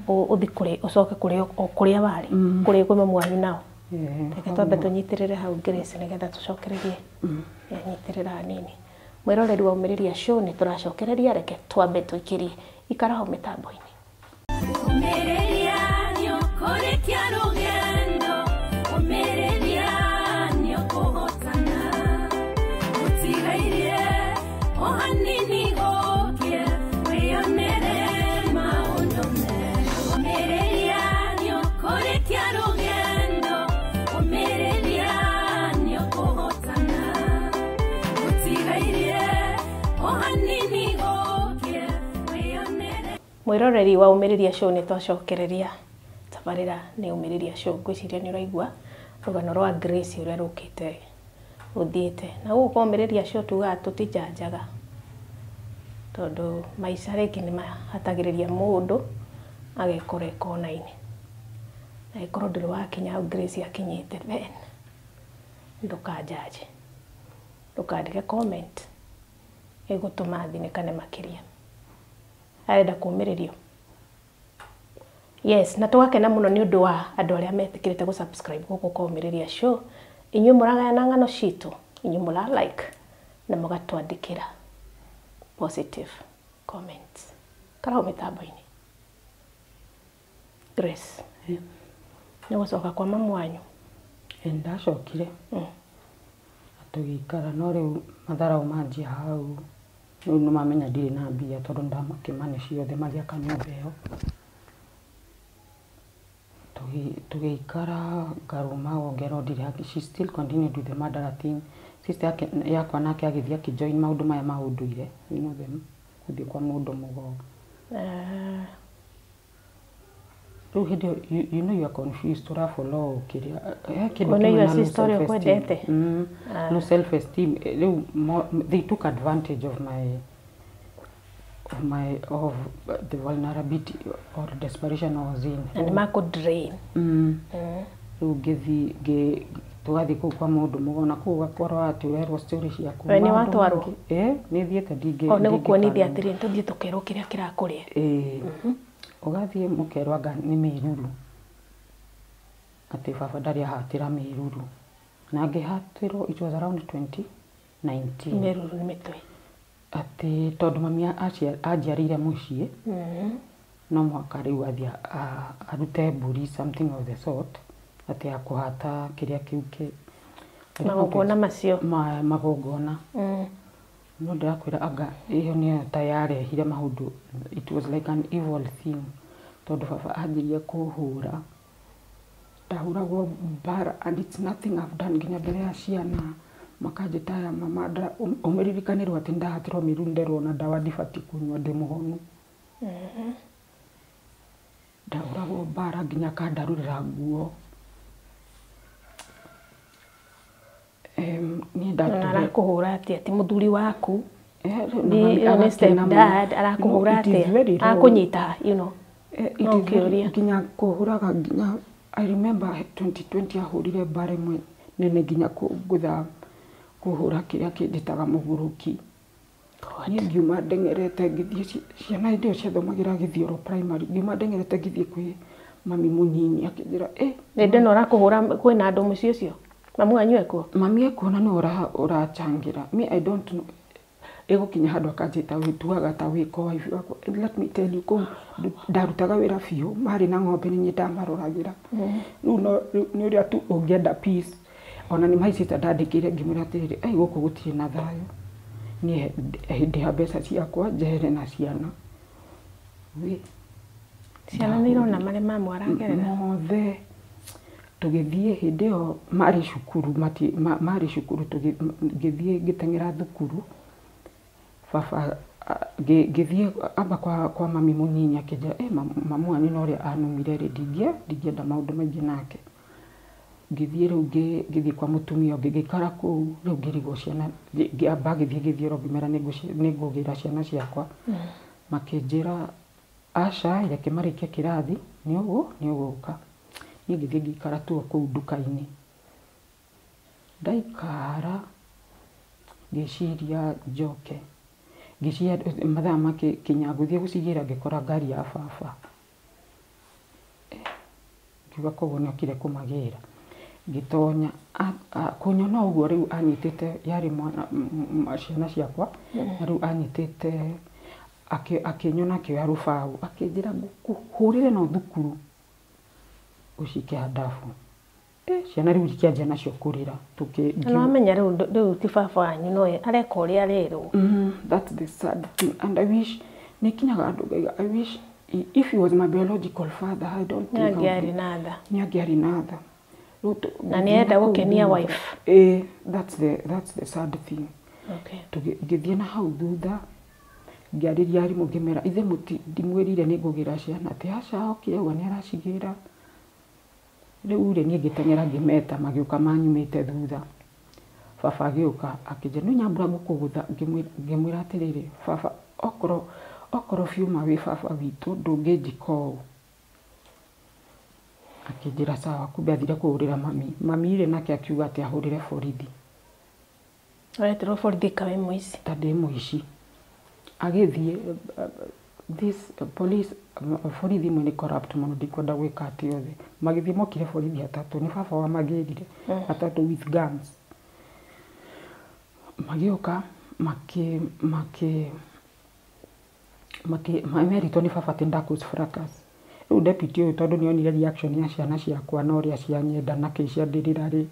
ũthiĩ kũrĩ ũcoke kũrĩa o kũrĩa warĩ, kũrĩa kwĩ mamu wanyu nao? Eh. Reke twambe tũnyitĩrĩre hau, Grace, nĩgetha tũcokererie. Nyitĩrĩra hanini. Mwĩroreri wa Ũmĩrĩria Show, nĩ tũracokereria, reke twambe tũikĩrie ikara hau mĩtambo-inĩ. Ũmĩrĩria nĩũkũrĩkia rũgendo, ũmĩrĩria nĩũkũhotana. Gũtigairie o hanini gũkĩe, wĩyonere maũndũ mega. Ũmĩrĩria nĩũkũrĩkia rũgendo, ũmĩrĩria nĩũkũhotana. Gũtigairie o hanini gũkĩe, wĩyonere. Mwĩroreri wa Ũmĩrĩria Show, nĩ twacokereria. Tabarĩra nĩ Ũmĩrĩria Show. Ngwĩciria nĩ ũraigua rũgano rwa Grace ũrĩa rũkĩte rũthiĩte na gũkũ kwa Ũmĩrĩria Show. Tugaga tũtijanjaga tondũ maica rĩngĩ nĩ mahatagĩrĩria mũndũ agekora e kona-inĩ, na ĩkorwo ndũrĩ wakinya hau Grace akinyĩte, then ndũkanjanje, ndũkandĩke comment ĩgũtũma thinĩkane makĩria. Arenda kũmĩrĩrio. Yes, na tũgakena mũno nĩ ũndũ wa andũ arĩa metĩkĩrĩte gũ subscribe gũkũ kwa Ũmĩrĩria Show. Inyuĩ mũragayana ng'ano citũ, inyuĩ mũra like na mũgatwandĩkĩra positive comments. Karau mĩtambo-inĩ. Grace, nĩ gũcoka kwa mamu wanyu? Ĩ, ndacokire tũgĩikara no rĩu matharau manjia hau. Rĩu nĩ mamenya ndirĩ na mbia tondũ ndamakĩmane ciothe magĩaka nyũmba ĩyo. Tũgĩikara ngarũma ngerwo ndirĩ haki. She still continued with the murderer thing. Sister yake yakwa nake agĩthiĩ akĩjoin maũndũ maya ma ũndũire, you know them, gũthiĩ kwa mũndũ mũgo. Rĩu hĩndĩ ĩyo you know you are confused, ũrafollow kĩrĩa he kĩndũ Ona kĩmwe iyo na low sister ũrĩa self-esteem. ũkwendete. Low self esteem. Rĩu they took advantage of the vulnerability or desperation I was in. Na nĩ makũ drain. Rĩu ngĩthiĩ Tũgathiĩ kũu kwa mũndũ mũgona kũu ũgakorwo atĩ ũrerwo story ciaku. We nĩ Maũndũ watwarwo? maingĩ. Ĩĩ, nĩ thiĩte ndingĩ. O nĩ gũkuonithia ndingĩkana. atĩrĩ, tũthiĩ tũkerwo kĩrĩa kĩrakũrĩa. Ĩĩ. Ũgathiĩ mũkerwo anga nĩ mĩruru, atĩ baba ndarĩ ahatĩra mĩruru, na ngĩhatĩrwo it was around 2019. Mĩruru nĩ mĩtwe. Atĩ tondũ mami anjiarĩire mũciĩ, no mũhaka rĩu athiĩ arute mbũri, something of the sort, atĩ ya kũhata kĩrĩa kĩu kĩ Magongona macio. Magongona. No ndĩrakwĩra anga ĩyo nĩyo ta yarehire maũndũ. It was like an evil thing, tondũ baba anjirie kũhũra. Ndahũragwo mbara and it's nothing I've done, nginya mbere ya ciana makanjĩta ya mama ũmĩririkanĩrwo atĩ ndahatĩrwo mĩruru, nderwo na ndawa ndibatiĩ kũnyua ndĩ mũhonu. Ndahũragwo mbara nginya akandarũrĩra nguo. Niĩ Na ndatũire arakũhũra atĩa? Ti mũthuri waku? Rĩu na Nĩ mami nĩ agakena step mũno. dad, No, arakũhũra it is atĩa? very wrong. Akũnyita, you know. It No is very, kĩũria. nginya kũhũraga, nginya I remember 2020 ahũrire mbara ĩmwe nene nginya ngũtha kũhũra kĩrĩa kĩnjĩtaga mũgũrũki. Niĩ ngiuma ndeng'erete ngĩthiĩ, ciana hĩndĩ ĩyo ciathomagĩra Gĩthioro primary, ngiuma ndeng'erete ngĩthiĩ kwĩ mami mũnini, akĩnjĩra Hĩndĩ ĩno ũrakũhũra kwĩna andũ mũciĩ ũcio? Mamu wanyu ekuo? Mami ekuona nĩwe ũrachangĩra. Me, I don't know, ĩgũkinya handũ akanjĩta wĩtuaga ta wĩko wife wakwa. And let me tell you, kũu ndarutaga wĩra biũ, marĩ na ng'ombe, nĩ niĩ ndamaroragĩra. Rĩu no rĩu nĩ ũrĩa tu ũngĩenda peace. Ona nĩ my sister ndandĩkĩire, ngĩmwĩra atĩrĩrĩ, ai gũkũ gũtirĩ na thayũ, niĩ ndĩha mbeca ciakwa njehere na ciana. Wĩ Ciana nĩ irona marĩa mamu aragerera. Mothe. Tũgĩthiĩ hĩndĩ ĩyo marĩ cukuru, marĩ cukuru, ngĩthiĩ ngĩteng'era thukuru. Baba ngĩthiĩ amba kwa mami mũnini, akĩnjĩra mamu wanyu na ũrĩa anumire rĩ, ndingĩenda maũndũ maingĩ nake. Ngĩthiĩ rĩu ngĩthiĩ kwa mũtumia ũngĩ, ngĩikara kũu. Rĩu ngĩrigwo ciana, ngĩamba ngĩthiĩ Gĩthioro, ngĩmera nĩngũgĩra ciana ciakwa. Makĩnjĩra aca, reke marĩkie kĩrathi nĩ ũgũka. Niĩ ngĩthiĩ ngĩikara tu o kũu nduka-inĩ. Ndaikara ngĩciria njoke, ngĩciria mathaa makĩkinya ngũthiĩ gũcigĩra, ngĩkora ngari ya baba. Ngiuga koguo nĩokire kũmagĩra. Ngĩtonya, kũnyona ũguo rĩu anyitĩte yarĩ mwana ciana ciakwa, na rĩu anyitĩte akĩnyona, akĩoya rũbaũ, akĩnjĩra ngũkũhũrĩre no thukuru ũcike handabu. Ciana rĩu ikĩanjia nacio kũrĩra. Na wamenya rĩu ti baba wanyu, no areka ũrĩa arerwo. That's the sad thing, and I wish nĩkinyaga andũ ngaiga I wish if he was my biological father, I don't think I would Nĩ angĩarĩ na tha. Nĩ angĩarĩ na tha. Rĩu Na nĩarenda ngĩthiĩ na kũu gũkenia thutha. wife. Ĩĩ, that's the sad thing. Ngĩthiĩ na hau thutha, ngĩarĩria arimũ, ngĩmera ithe mũti ndimwĩrire nĩ ngũgĩra ciana, atĩ aca okire ũguo nĩ aracigĩra. Rĩu rĩ, niĩ ngĩteng'era ngĩmeta, magĩũka manyumĩte thutha. Baba agĩũka akĩnjĩra nĩ nyambura ngũkũgũtha. Ngĩmwĩra atĩrĩrĩ, baba, okorwo biũ ma wĩ baba witũ, ndũngĩnjĩka ũũ. Akĩnjĩra sawa, kumbe athire kũhũrĩra mami. Mami rĩ nake akiuga atĩ ahũrĩre borithi. Ũreterwo borithi kawe mũici. Ta ndĩ mũici. Agĩthiĩ this police, borithi imwe nĩ corrupt mũno, ndikwenda gwĩka atĩ othe. Magĩthiĩ mokire borithi atatũ, nĩ baba wamagĩrire, atatũ with guns. Magĩũka makĩ makĩ makĩ meritwo nĩ baba atĩ nda cause fracas. Rĩu deputy ũyũ, tondũ nĩ onire reaction ya ciana ciakwa na ũrĩa cianyenda na kĩ ciandĩrĩra rĩ,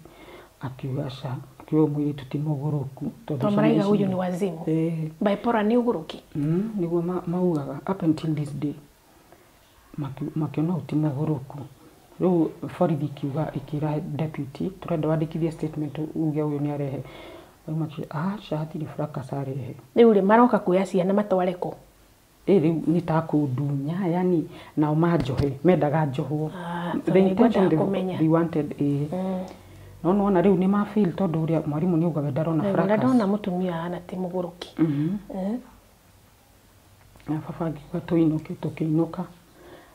akiuga aca, akiuga ũyũ mũirĩtu ti mũgũrũku. Tondũ To ciana maraiga ici huyu ni wazimu. Ĩĩ. Bipolar nĩ ũgũrũki. Nĩguo maugaga up until this day. Makĩona ũyũ ti mũgũrũku. Rĩu borithi ikiuga, ikĩra deputy, tũrenda wandĩkithie statement uge ũyũ nĩ arehe. Rĩu makiuga aca, hatirĩ fracas arehe. Rĩu rĩ, maroka kuoya ciana matware kũ? Ĩ rĩu nĩ ta kũndunya, yani nao manjohe, mendaga njohwo. Ah, The tondũ intention nĩngwendaga kũmenya. they wanted, ĩĩ. No nĩwona rĩu nĩ ma fail, tondũ ũrĩa mwarimũ nĩ auga we ndarona Na fracas. ndona mũtumia ahana ti mũgũrũki. Na baba akiuga tũinũke, tũkĩinũka.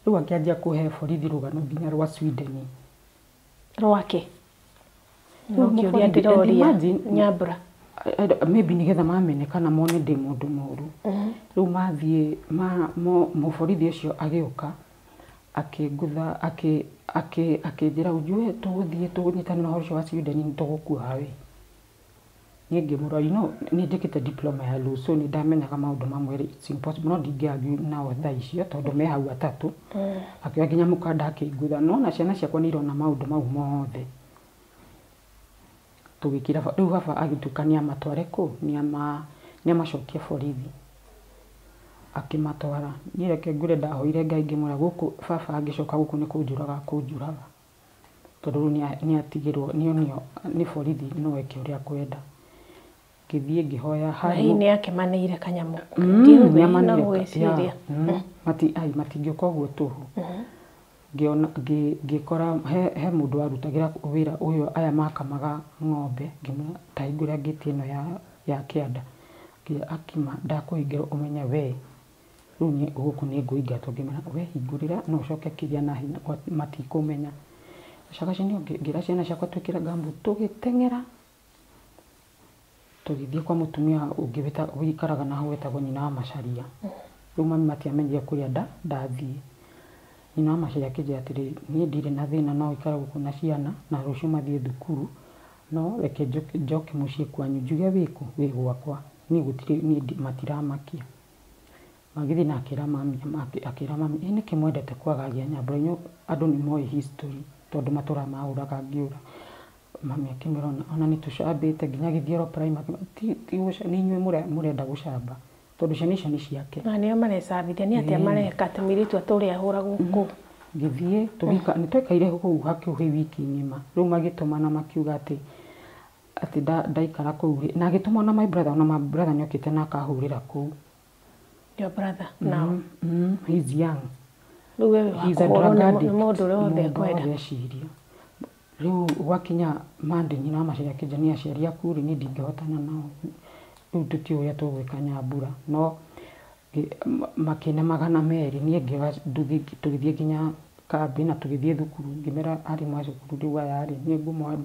Rĩu akĩanjia kũhe borithi rũgano nginya rwa Sweden. Rwake. No kĩũria ndĩroria Nyambura. Maybe nĩgetha mamene kana mone ndĩ mũndũ mũru. Rĩu mathiĩ mũborithi ũcio agĩũka akĩngũtha akĩnjĩra ujue tũgũthiĩ tũnyitanĩre ũhoro ũcio wa Sweden nĩ tũgũkuoha we. Niĩ ngĩmũrora, you know, nĩ njĩkĩte diploma ya law, so nĩ ndamenyaga maũndũ mamwe rĩ, it's impossible, no ndingĩ argue nao thaa icio tondũ me hau atatũ. Akĩoya nginya mũkanda akĩngũtha, no na ciana ciakwa nĩ irona maũndũ mau mothe. Tũgĩkira rĩu baba agĩtuĩka nĩ amatware kũ, nĩ amacokie borithi. Akĩmatwara. Niĩ reke ngwĩre ndahoire Ngai ngĩmwĩra gũkũ baba angĩcoka gũkũ nĩ kũnjũraga akũnjũraga. Tondũ rĩu nĩ atigĩrwo nĩ onio nĩ borithi no eke ũrĩa akwenda. Ngĩthiĩ ngĩhoya. Hihi nĩ akemanĩire kanyamũ? Nĩamanĩire gwĩciria. Matingĩũka ũguo tũhũ. Ngĩona ngĩkora he mũndũ warutagĩra wĩra ũyũ aya makamaga ng'ombe, ngĩmwĩra ta hingũra ngĩti ĩno ya kĩanda. Ngĩra akima ndakũhingĩra ũmenye we rĩu niĩ gũkũ nĩ ngũingatwo. Ngĩmwĩra we hingũrĩra no ũcoke kĩrĩa na hinya matikũmenya. Gacagaca-inĩ ngĩra ciana ciakwa twĩkĩre ngambu tũgĩteng'era tũgĩthiĩ kwa mũtumia ũngĩ wĩikaraga na hau wetagwo nyina wa Macharia. Rĩu mami matiamenyire kũrĩa ndathiĩ. Nyina wa Macharia akĩnjĩra atĩrĩrĩ, niĩ ndirĩ na thĩna no ũikare gũkũ na ciana na rũciũ mathiĩ thukuru, no reke njoke mũciĩ kwanyu njuge wĩkũ, wĩ gwakwa. Niĩ gũtirĩ niĩ matiramakia. Magĩthiĩ na akĩra mami, akĩra mami, ĩ nĩkĩ mwendete kwagagia Nyambura, inyuĩ andũ nĩ moĩ history tondũ matũraga mahũraga ngĩũra. Mami akĩmwĩra ona nĩ tũcambĩte nginya Gĩthioro primary, ti nĩ inyuĩ mũrenda gũcamba tondũ ciana icio nĩ ciake. Na nĩo marecambithia nĩ atĩa mareka atĩ mũirĩtu atũre ahũragwo kũu. Ngĩthiĩ nĩ twaikaire kũu hakuhĩ wiki ng'ima. Rĩu magĩtũmana makiuga atĩ ndaikara kũu rĩ, na agĩtũma ona my brother, ona my brother nĩ okĩte na akahũrĩra kũu. Your brother now? He's young. Rĩu we wĩ wa kũhũrwo nĩ mũndũ ũrĩa wothe ekwenda. Eciria. Rĩu gwakinya Monday nyina wa Macharia akĩnjĩra niĩ aciari aku rĩ niĩ ndingĩhotana nao. Rĩu tũtiũĩ ũrĩa tũgwĩka Nyambura. No makĩne 200 niĩ ngĩoya nduthi tũgĩthiĩ nginya kambĩ na tũgĩthiĩ thukuru ngĩmera arimũ a cukuru rĩu aya rĩ niĩ ngũmoha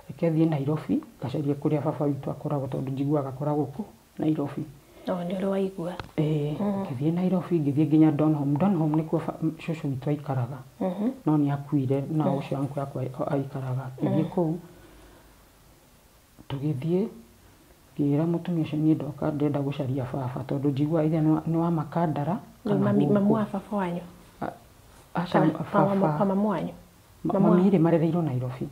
reke thiĩ Nairobi ngacarie kũrĩa baba witũ akoragwo tondũ njiguaga akoragwo kũ Nairobi. No nĩ ũrĩ waigua. Ngĩthiĩ Nairobi ngĩthiĩ nginya Donholm. Donholm nĩkuo cũcũ witũ aikaraga. No nĩ akuire na ũcio uncle yakwa aikaraga. Ngĩthiĩ kũu tũgĩthiĩ ngĩra mũtumia ũcio niĩ ndoka ndĩrenda gũcaria baba tondũ njiguaga either nĩ wa Makandara kana Mami mamu wa baba wanyu? Aca, baba. Mamu wanyu? Mami rĩ marereirwo Nairobi.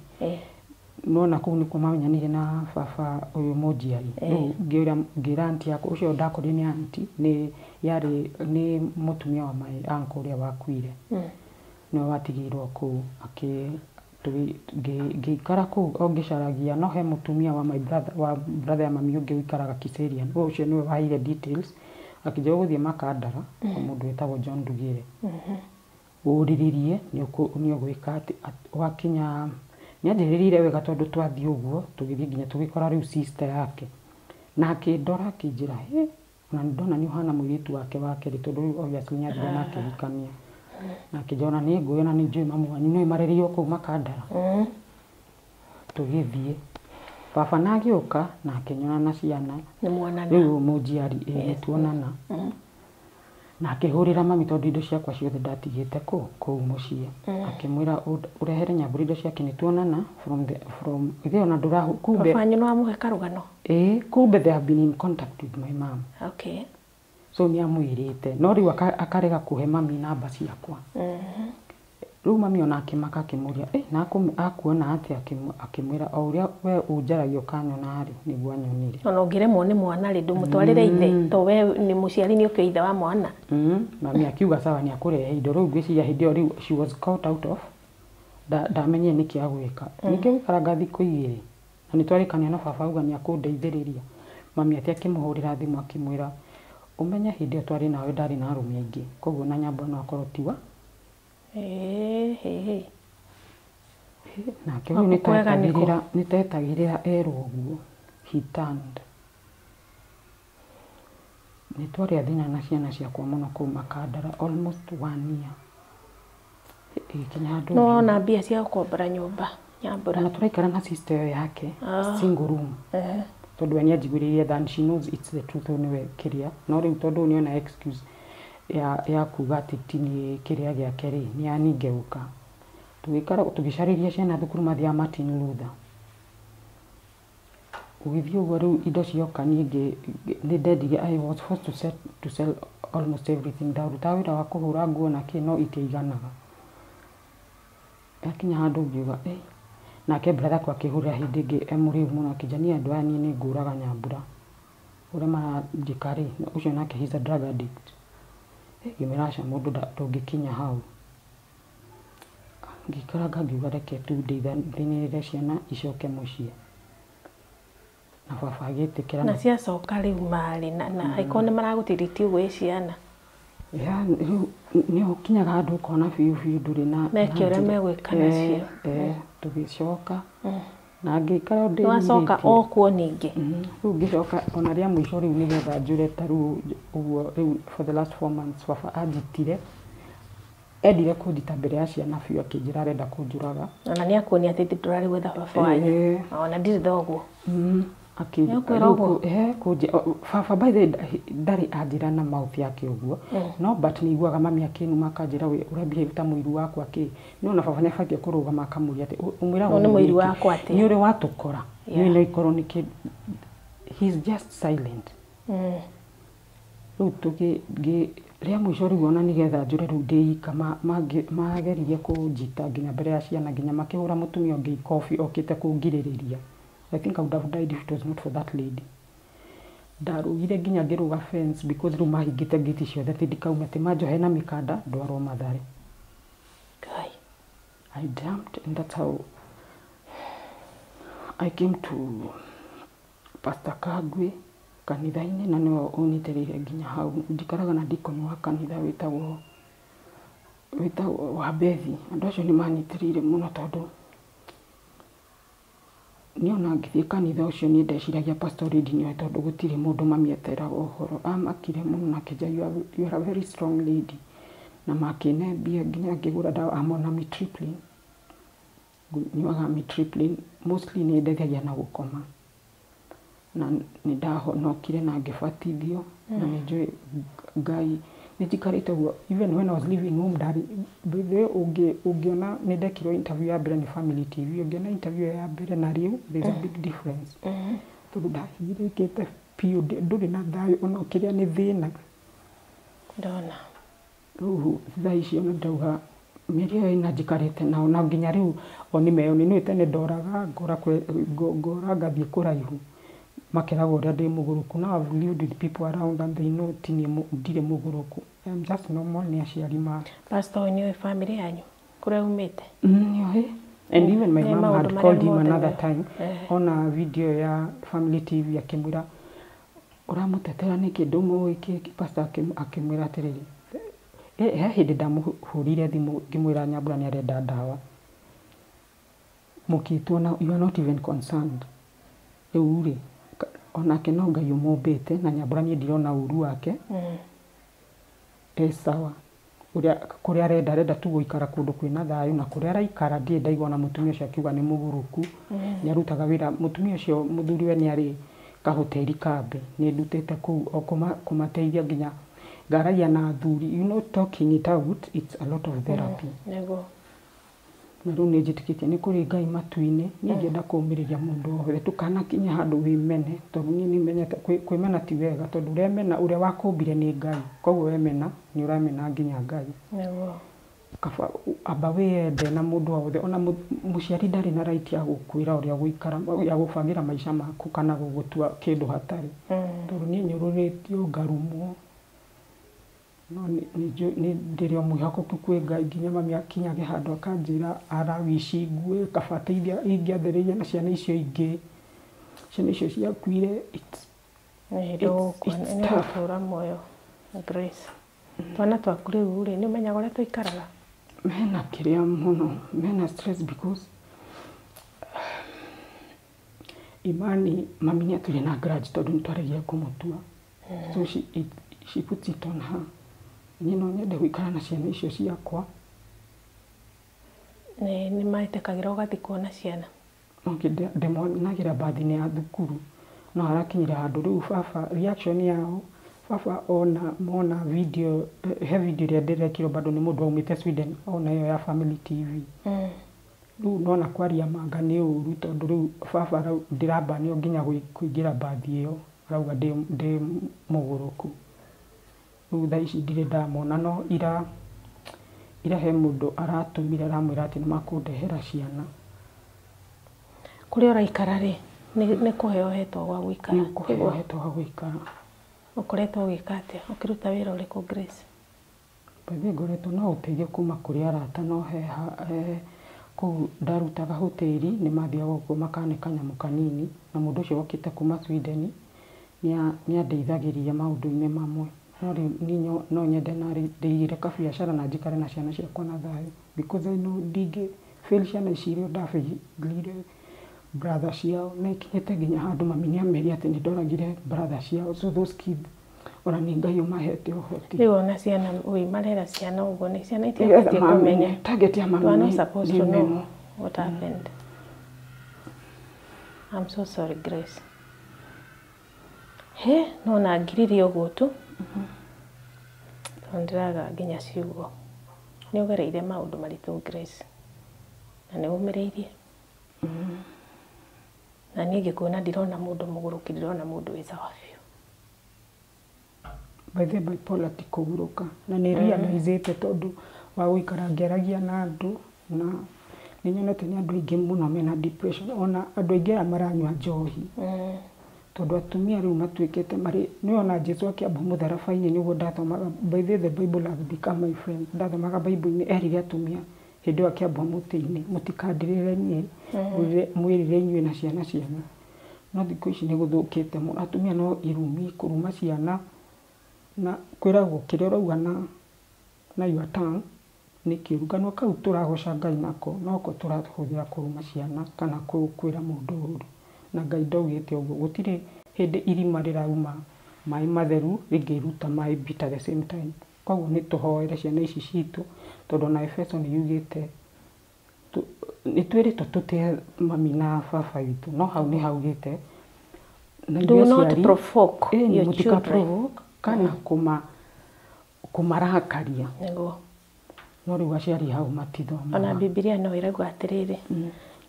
No na kũu nĩkuo mamenyanire na baba ũyũ mũnjiari. Rĩu ngĩra aunty yakwa ũcio ndakorire nĩ aunty nĩ yarĩ nĩ mũtumia wa my uncle ũrĩa wakuire. Nĩwe watigĩirwo kũu ngĩikara kũu o ngĩcaragia no he mũtumia wa my brother wa brother ya mami ũngĩ ũikaraga Kiserian. Ũcio nĩwe waheire details akĩnjĩra ũgũthiĩ Makandara kwa mũndũ wĩtagwo John Ndugire. Ũrĩrĩrie nĩ ũgwĩka atĩ wakinya nĩ anjĩrĩrire wega tondũ twathiĩ ũguo tũgĩthiĩ nginya tũgĩkora rĩu sister yake na akĩndora akĩnjĩra hĩ ona nĩ ndona nĩ ũhana mũirĩtu wake wa kerĩ tondũ rĩu obviously nĩ athire na akĩhikania na akĩnjĩra ona nĩ ngũĩ ona nĩ njũĩ mamu wanyu nĩũĩ marereirwo kũu Makandara. Tũgĩthiĩ baba na agĩũka na akĩnyona na ciana Nĩ muonana. Rĩu mũnjiari nĩ tuonana. Na akĩhũrĩra mami tondũ indo ciakwa ciothe ndatigĩte kũu mũciĩ. Akĩmwĩra ũrehere Nyambura indo ciake nĩ tuonana from the from ithe ona ndũrahu kumbe. Baba wanyu nĩ wamũhe karũgano? Ĩĩ, kumbe they have been in contact with my mom. Okay. So nĩ amwĩrĩte no rĩu akarega kũhe mami namba ciakwa. Rĩu mami ona akĩmaka akĩmũria na akuona atĩa akĩmwĩra o ũrĩa we ũnjaragia ũkanyona rĩ nĩguo anyonire. Ona ũngĩremwo nĩ mwana rĩ ndũmũtwarĩre ithe to we nĩ mũciari nĩ ũkĩo ithe wa mwana. Mami akiuga sawa nĩ akũrehe indo rĩu ngwĩciria hĩndĩ ĩyo rĩu she was caught out of ndamenyire nĩkĩ agwĩka. Ningĩ gũikaranga thikũ igĩrĩ na nĩ twarĩkania na baba auga nĩ akũndeithĩrĩria. Mami atĩ akĩmũhũrĩra thimũ akĩmwĩra ũmenye hĩndĩ ĩyo twarĩ nawe ndarĩ na arũme aingĩ koguo na Nyambura no akorwo tiwa. Nake rĩu nĩ tetagĩrĩra erwo ũguo he turned. Nĩ twarĩ thĩna na ciana ciakwa mũno kũu Makandara almost 1 year. Ĩgĩkinya handũ No wona mbia cia gũkombora nyũmba. Nyambura. Na tũraikara na sister ĩyo yake single room, tondũ we nĩanjiguĩrĩire than she knows it's the truth, ũyũ nĩwe kĩrĩa. No rĩu tondũ nĩona excuse ya kuga atĩ ti niĩ kĩrĩa gĩake rĩ, nĩ aningeuka. Tũgĩikara tũgĩcarĩria ciana thukuru, mathiaga Martin Luther. Gũgĩthiĩ ũguo, rĩu indo cioka, niĩ nĩ ndendirie. I was forced to sell almost everything. Ndarutaga wĩra wa kũhũra nguo na kĩ, no itiaiganaga. Yakinya handũ ngiuga eh. Nake brother akwa akĩhũrĩra hĩndĩ ĩngĩ e mũrĩu mũno, akĩnjĩra niĩ andũ aya, niĩ nĩ ngũraga Nyambura ũrĩa maranjĩka rĩ, ũcio nake he's a drug addict. Ngĩmwĩra aca, mũndũ ndũngĩkinya hau. Ngĩikaranga ngiuga reke tu ndeithanĩrĩre ciana icoke mũciĩ, na baba agĩtĩkĩra. Na ciacoka rĩu marĩ na angĩkorwo nĩ maragũtiriti ũguo ĩ ciana? Ya, rĩu nĩ ũkinyaga handũ ũkona biũ biũ ndũrĩ na Meke na ũrĩa njĩra. Megwĩka nacio. Tũgĩcoka na ngĩikara o Nĩwacoka ndĩnyihĩtie. O kuo ningĩ? Rĩu ngĩcoka ona rĩa mũico rĩu nĩgetha njũre ta rĩu ũguo. Rĩu for the last 4 months baba anjitire, endire kũnjita mbere ya ciana biũ, akĩnjĩra arenda kũnjũraga. Ona nĩ akuonia atĩ ndũrarĩ gwetha baba wanyu. Ona ndirĩ thoguo. Nĩakwĩra Rĩu ũguo? Baba by the way ndarĩ anjĩra na mouth yake ũguo, no but nĩ iguaga mami akĩnuma akanjĩra we ũra behave ta mũiru wakwa kĩ. No na baba nĩ abatiĩ kũrũgama akamũria atĩ ũmwĩraga No nĩ ũguo mũiru nĩkĩ? Wakwa atĩa? Nĩ ũrĩ watũkora. Nĩ no ikorwo nĩ kĩ, he's just silent. Rĩu tũgĩ rĩa mũico rĩu ona nĩgetha njũre rĩu ndĩika mageririe kũnjita nginya mbere ya ciana, nginya makĩhũra mũtumia ũngĩ ikobi okĩte kũngirĩrĩria. I think I would have died if it was not for that lady. Ndarũgire nginya ngĩrũga fence because rĩu mahingĩte ngĩti ciothe atĩ ndikaume, atĩ manjohe na mĩkanda ndwarwo Mathare. Ngai. I jumped and that's how I came to Pastor Kagwe kanitha-inĩ, na nĩwe ũnyitĩrĩire nginya hau. Njikaraga na deacon wa kanitha wĩtagwo wa Bethi. Andũ acio nĩ manyitĩrĩire mũno, tondũ niĩ ona ngĩthiĩ kanitha ũcio niĩ ndeciragia Pastor already nĩoĩ, tondũ gũtirĩ mũndũ mami ateraga ũhoro. Amakire mũno na akĩnjĩra, You are a very strong lady," na makĩne mbia nginya ngĩgũra ndawa. I'm on amitriptyline, nyuaga amitriptyline mostly, nĩ ndeithagia na gũkoma, na nĩ ndahonokire na ngĩbatithio na nĩ njũĩ Ngai nĩ njikarĩte ũguo. Even when I was leaving home, ndarĩ by the way, ũngĩona nĩ ndekirwo interview ya mbere nĩ Family TV, ũngĩona interview ĩyo ya mbere na rĩu, there's a big difference, tondũ ndahinyĩrĩrĩkĩte biũ, ndũrĩ na thayũ, ona ũkĩrĩa nĩ thĩna. Ndona. Rĩu thaa ici ona ndauga mĩeri ĩyo ĩna njikarĩte nao na nginya rĩu o nĩ meyo nĩ nĩũĩ tene ndoraga ngora ngora ngathiĩ kũraihu, makeragwo ũrĩa ndĩ mũgũrũku. Now I've lived with people around and they know ti niĩ ndirĩ mũgũrũku, I'm just normal, nĩ aciari ma Pastor ũyũ nĩoĩ family yanyu kũrĩa umĩte? Nĩoĩ, and even my Nĩ mom maũndũ had marĩa called him mothe another time ona video ya Family TV, akĩmwĩra ũramũtetera nĩkĩ, ndũmũĩ kĩ. Pastor akĩmwĩra atĩrĩrĩ, he hĩndĩ ndamũhũrire thimũ ngĩmwĩra Nyambura nĩ arenda ndawa, mũkĩtuona you are not even concerned. Rĩu rĩ, onake no Ngai ũmũmbĩte na Nyambura niĩ ndirona ũru wake. E sawa, ũrĩa kũrĩa arenda tu gũikara kũndũ kwĩna thayũ, na kũrĩa araikara ndirĩ ndaigua ona mũtumia ũcio akiuga nĩ mũgũrũku. Nĩ arutaga wĩra mũtumia ũcio, mũthuriwe nĩ arĩ kahoteri kambe, nĩ ndutĩte kũu o kũmateithia nginya ngaragia na athuri. Talking it out, it's a lot of therapy. Nĩguo. Na rĩu nĩ njĩtĩkĩtie nĩ kũrĩ Ngai matu-inĩ. Niĩ ingĩenda kũũmĩrĩria mũndũ wothe ndũkanakinye handũ wĩmene, tondũ niĩ nĩmenyete kwĩmena ti wega, tondũ ũremena ũrĩa wakũmbire nĩ Ngai, koguo wemena nĩ ũramena nginya Ngai. Nĩguo. Kaba amba wĩyende na mũndũ o wothe, ona mũciari ndarĩ na right ya gũkwĩra ũrĩa ũgũikara, ya gũbangĩra maica maku kana gũgũtua kĩndũ hatarĩ, tondũ niĩ nyũrũrĩtio ngarumwo, no nĩ ndĩrĩ o mwĩhokeku kwĩ Ngai nginya mami akinyage handũ akanjĩra arawici ngue kaba ateithia ingĩathĩrĩria na ciana icio ingĩ, ciana icio ciakuire. Nĩ hĩndĩ It's nĩ tough. gũtũra muoyo. Grace, twana twaku rĩu rĩ, nĩ ũmenyaga ũrĩa tũikaraga? Mena kĩrĩa mũno, mena stress because Imani, mami nĩ atũire na grudge tondũ nĩ twaregire kũmũtua, so she puts it on her. Niĩ no nyende gũikara na ciana icio ciakwa. Nĩ maĩtĩkagĩra ũgathiĩ kuona ciana? Ndĩmonagĩra bathi-inĩ ya thukuru, no harakinyire handũ rĩu baba reaction yao, baba ona mona video, he video ĩrĩa ndĩrekirwo bado nĩ mũndũ waumĩte Sweden, ona ĩyo ya Family TV. Rĩu nona kwaria manga nĩ ũru, tondũ rĩu baba ndĩrambanio nginya kũingĩra bathi ĩyo, arauga ndĩ mũgũrũku. Rĩu thaa ici ndirĩ ndamona, no ira he mũndũ aratũmire aramwĩra atĩ nĩmakũndehera ciana. Kũrĩa ũraikara rĩ, nĩ kũheo ũhetwo gwa gũikara? Nĩ kũheo ũhetwo gwa gũikara. Ũkoretwo ũgĩka atĩa? Ũkĩruta wĩra ũrĩkũ, Grace? By ngoretwo no ũteithio kuma kũrĩ arata, no he kũu ndarutaga hoteli, nĩ mathiaga ũguo makane kanyamũ kanini, na mũndũ ũcio wokĩte kuma Sweden nĩ andeithagĩrĩria maũndũ-inĩ mamwe. No rĩu niĩ no nyende na ndĩigĩre kabiacara na njikare na ciana ciakwa na thayũ, because I know ndingĩ fail ciana ici iria ndabailire brother ciao, na ikinyĩte nginya handũ mami nĩ amerie atĩ nĩ ndoragire brother ciao, so those kids ona nĩ Ngai ũmahete ũhoti. Rĩu ona ciana wĩ marera ciana ũguo, nĩ ciana itiabatiĩ kũmenya. Target ya mami You are not supposed to know what happened. I'm so sorry, Grace. He, no na ngiririe ũguo tu. Tondũ ndĩraga nginya ciugo. Nĩ ũgereire maũndũ maritũ, Grace. Na nĩ ũmĩrĩirie. Na niĩ ngĩkuona ndirona mũndũ mũgũrũki, ndirona mũndũ wĩ sawa biũ. By the bipolar ti kũgurũka, na nĩ realize-ĩte tondũ wa gũikara ngĩaragia na andũ, na nĩ nyonete nĩ andũ aingĩ mũno mena depression, ona andũ aingĩ aya maranyua njohi. Tondũ atumia rĩu matuĩkĩte marĩ, nĩ ona Jesu akĩambwo mũtharaba-inĩ nĩguo ndathomaga, by the Bible has become my friend, ndathomaga Bible-inĩ erire atumia hĩndĩ ĩyo akĩambwo mũtĩ-inĩ, mũtikandirĩre niĩ, mwĩrĩre inyuĩ na ciana cianyu. No thikũ ici nĩ gũthũkĩte mũno, atumia no irumi, kũruma ciana, na kwĩragwo kĩrĩa ũrauga na your tongue nĩ kĩũru. Kanua kau tũragoca Ngai nako, noko tũrahũthĩra kũruma ciana kana kwĩra mũndũ ũru. Na Ngai ndaugĩte ũguo, gũtirĩ hĩndĩ irima rĩrauma maĩ matheru rĩngĩruta maĩ bitter the same time. Koguo nĩ tũhoere ciana ici citũ, tondũ ona Efeso nĩ yugĩte nĩ twĩrĩtwo tũtĩe mami na baba witũ, no hau nĩ haugĩte na Do not provoke your children. Kana kũmarakaria. Nĩguo. No rĩu aciari hau matithomaga. Ona Bibilia no ĩrauga atĩrĩrĩ,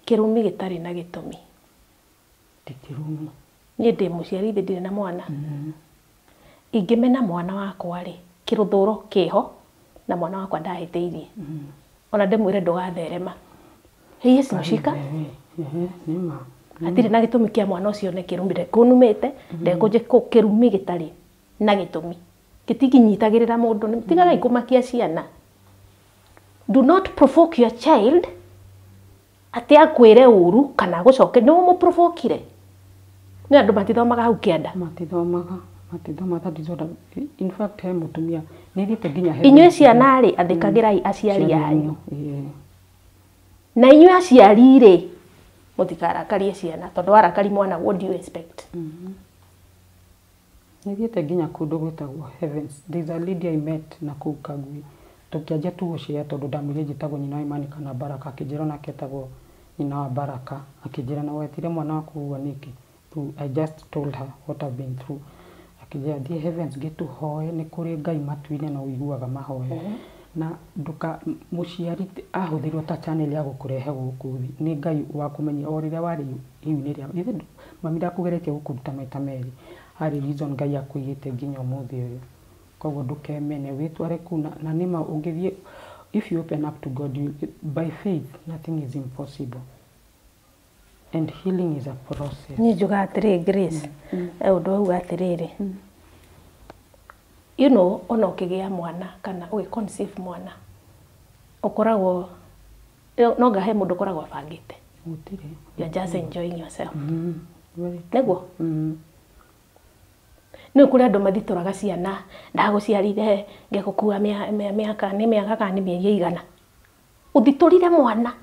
kĩrumi gĩtarĩ na gĩtũmi ti kĩrumi. Niĩ ndĩ mũciari, ithe ndirĩ na mwana. Ingĩmena mwana wakwa rĩ, kĩrũthũro kĩho na mwana wakwa ndahĩtĩirie. Ona ndĩmwĩre ndũgatherema. Hei mũcika. Hatirĩ na gĩtũmi kĩa mwana ũcio nĩ kĩrumi ndekũnumĩte, ndekũnjĩ kĩrumi gĩtarĩ na gĩtũmi. Gĩtikinyitagĩrĩra mũndũ, tigagai kũmakia ciana. Do not provoke your child atĩ akwĩre ũru kana agũcoke, nĩ ũmũprovokire. Nĩ andũ matithomaga hau kĩanda. Matithomaga, that is what in fact he mũtumia nĩ thiĩte nginya he. Inyuĩ ciana rĩ, athĩkagĩrai aciari anyu. Na inyuĩ aciari rĩ, mũtikarakarie ciana, tondũ warakari mwana, what do you expect? Nĩ thiĩte nginya kũndũ gwĩtagwo Heavens. There is a lady I met na kũu Kagui. Tũkĩanjia tu gũcea tondũ ndamwĩrire njĩtagwo nyina wa Imani kana Baraka, akĩnjĩra onake etagwo nyina wa Baraka, akĩnjĩra na wetire mwana waku ũguo nĩkĩ? I just told her what I've been through. Akĩnjĩra thiĩ Heavens Gate ũhoe, nĩ kũrĩ Ngai matu-inĩ na ũiguaga mahoya. Na nduka mũciari ahũthĩrwo ta channel ya gũkũrehe gũkũ thĩ. Nĩ Ngai wakũmenyire o rĩrĩa warĩ ihu-inĩ rĩa mami ndakũgeretie gũkũruta maita merĩ. Harĩ reason Ngai akũigĩte nginya ũmũthĩ ũyũ. Koguo ndũkemene, wĩtware kũu na nĩma ũngĩthiĩ, if you open up to God, you, by faith nothing is impossible. And healing is a process. Niĩ njugaga atĩrĩ, Grace, ũndũ wauga atĩrĩrĩ, you know, ona ũkĩgĩa mwana kana ũgĩ conceive mwana, ũkoragwo no ngahe mũndũ ũkoragwo abangĩte. Gũtirĩ. You are just enjoying yourself. Nĩguo? Nĩ kũrĩ andũ mathitũraga ciana, ndagũciarire ngĩgũkua mĩaka, nĩ mĩaka kana nĩ mĩeri ĩigana. Ũthitũrire mwana.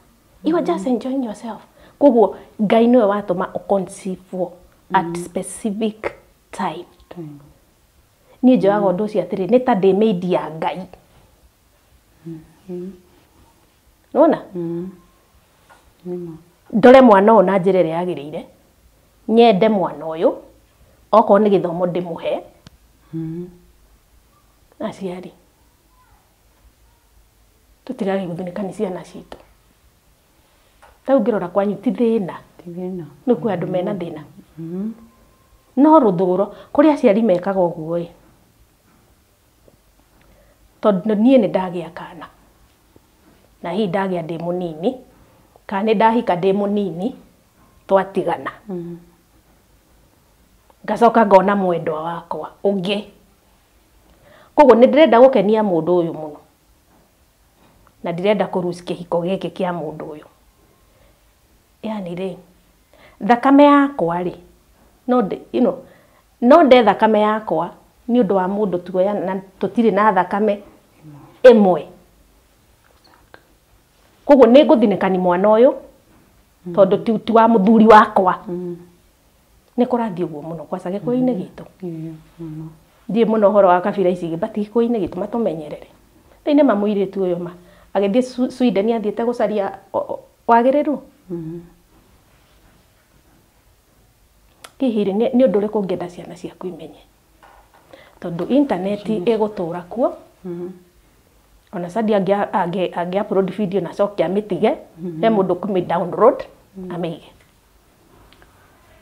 You are just enjoying yourself. Koguo Ngai nĩwe watũma ũconceive at specific time. Niĩ njoyaga ũndũ ũcio atĩrĩ, nĩ ta ndĩ maid ya Ngai. Nĩwona? Ndore mwana ũyũ na njĩra ĩrĩa yagĩrĩire, nyende mwana ũyũ, okorwo nĩ gĩthomo ndĩmũhe. Aciari tũtigage gũthunĩka nĩ ciana citũ. Ta ũngĩrora kwanyu ti thĩna, nĩ kwĩ andũ mena thĩna. No rũthũro kũrĩ aciari mekaga ũguo ĩ, tondũ niĩ nĩ ndagĩa kana na hihi ndagĩa ndĩ mũnini kana nĩ ndahika ndĩ mũnini twatigana, ngacoka ngona mwendwa wakwa ũngĩ. Koguo nĩ ndĩrenda gũkenia mũndũ ũyũ mũno na ndirenda kũruci kĩhiko gĩkĩ kĩa mũndũ ũyũ. Yani rĩ, thakame yakwa rĩ, no you know, no nde thakame yakwa nĩ ũndũ wa mũndũ tuoya na tũtirĩ na thakame ĩmwe. Koguo nĩ ngũthinĩkani mwana ũyũ tondũ ti wa mũthuri wakwa. Nĩ kũrathiĩ ũguo mũno kwaca gĩkũyũ-inĩ gitũ. Ndiĩ mũno ũhoro wa kabira ici but gĩkũyũ-inĩ gitũ matũmenyerere. Rĩu nĩ ma mũirĩtu ũyũ ma agĩthiĩ Sweden athiĩte gũcaria wagĩrĩru. Hihi rĩ, nĩ ũndũ ũrĩkũ ũngĩenda ciana ciaku imenye? Tondũ intaneti ĩgũtũra kuo. Ona Sadi angĩ upload video na acoke amĩtige, he mũndũ ũkũmĩ download amĩige.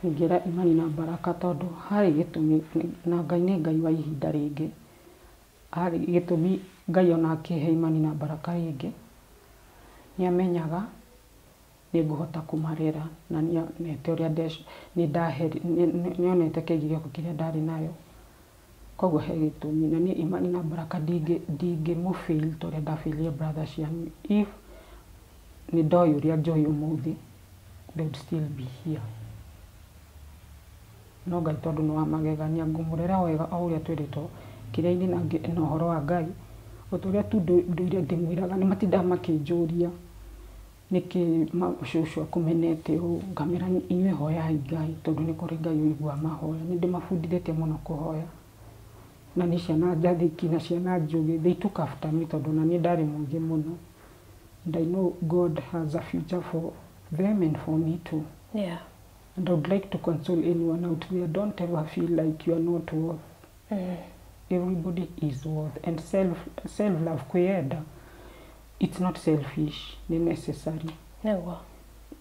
Ingĩra Imani na Baraka tondũ harĩ gĩtũmi na Ngai nĩ Ngai wa ihinda rĩngĩ. Harĩ gĩtũmi Ngai ona akĩhe Imani na Baraka rĩngĩ, nĩ amenyaga nĩ ngũhota kũmarera na nĩonete ũrĩa nĩonete kĩgi gĩakwa kĩrĩa ndarĩ nayo. Koguo he gĩtũmi na niĩ Imani na Baraka ndingĩmũfail ta ũrĩa ndafailire brother cianyu. If nĩ ndoĩ ũrĩa njũĩ ũmũthĩ, they would still be here. No Ngai tondũ nĩ wa magegania, ngũmũrera wega o ũrĩa twĩrĩtwo kĩrĩa-inĩ na ũhoro wa Ngai, o ta ũrĩa tu ndũire ndĩmwĩraga, nĩ matindaga makĩnjũria nĩkĩ cũcũ akũmenete ũũ, ngamera inyuĩ hoyai Ngai tondũ nĩ kũrĩ Ngai ũiguaga mahoya. Nĩ ndĩmabundithĩtie mũno kũhoya. Na nĩ ciana njathĩki na ciana njũgĩ. They took after me tondũ ona niĩ ndarĩ mũingĩ mũno. And I know God has a future for them and for me too. Yeah. And I would like to console anyone out there, don't ever feel like you are not worth. Everybody is worth. And self-love, kwĩyenda, it's not selfish, nĩ necessary. Nĩguo.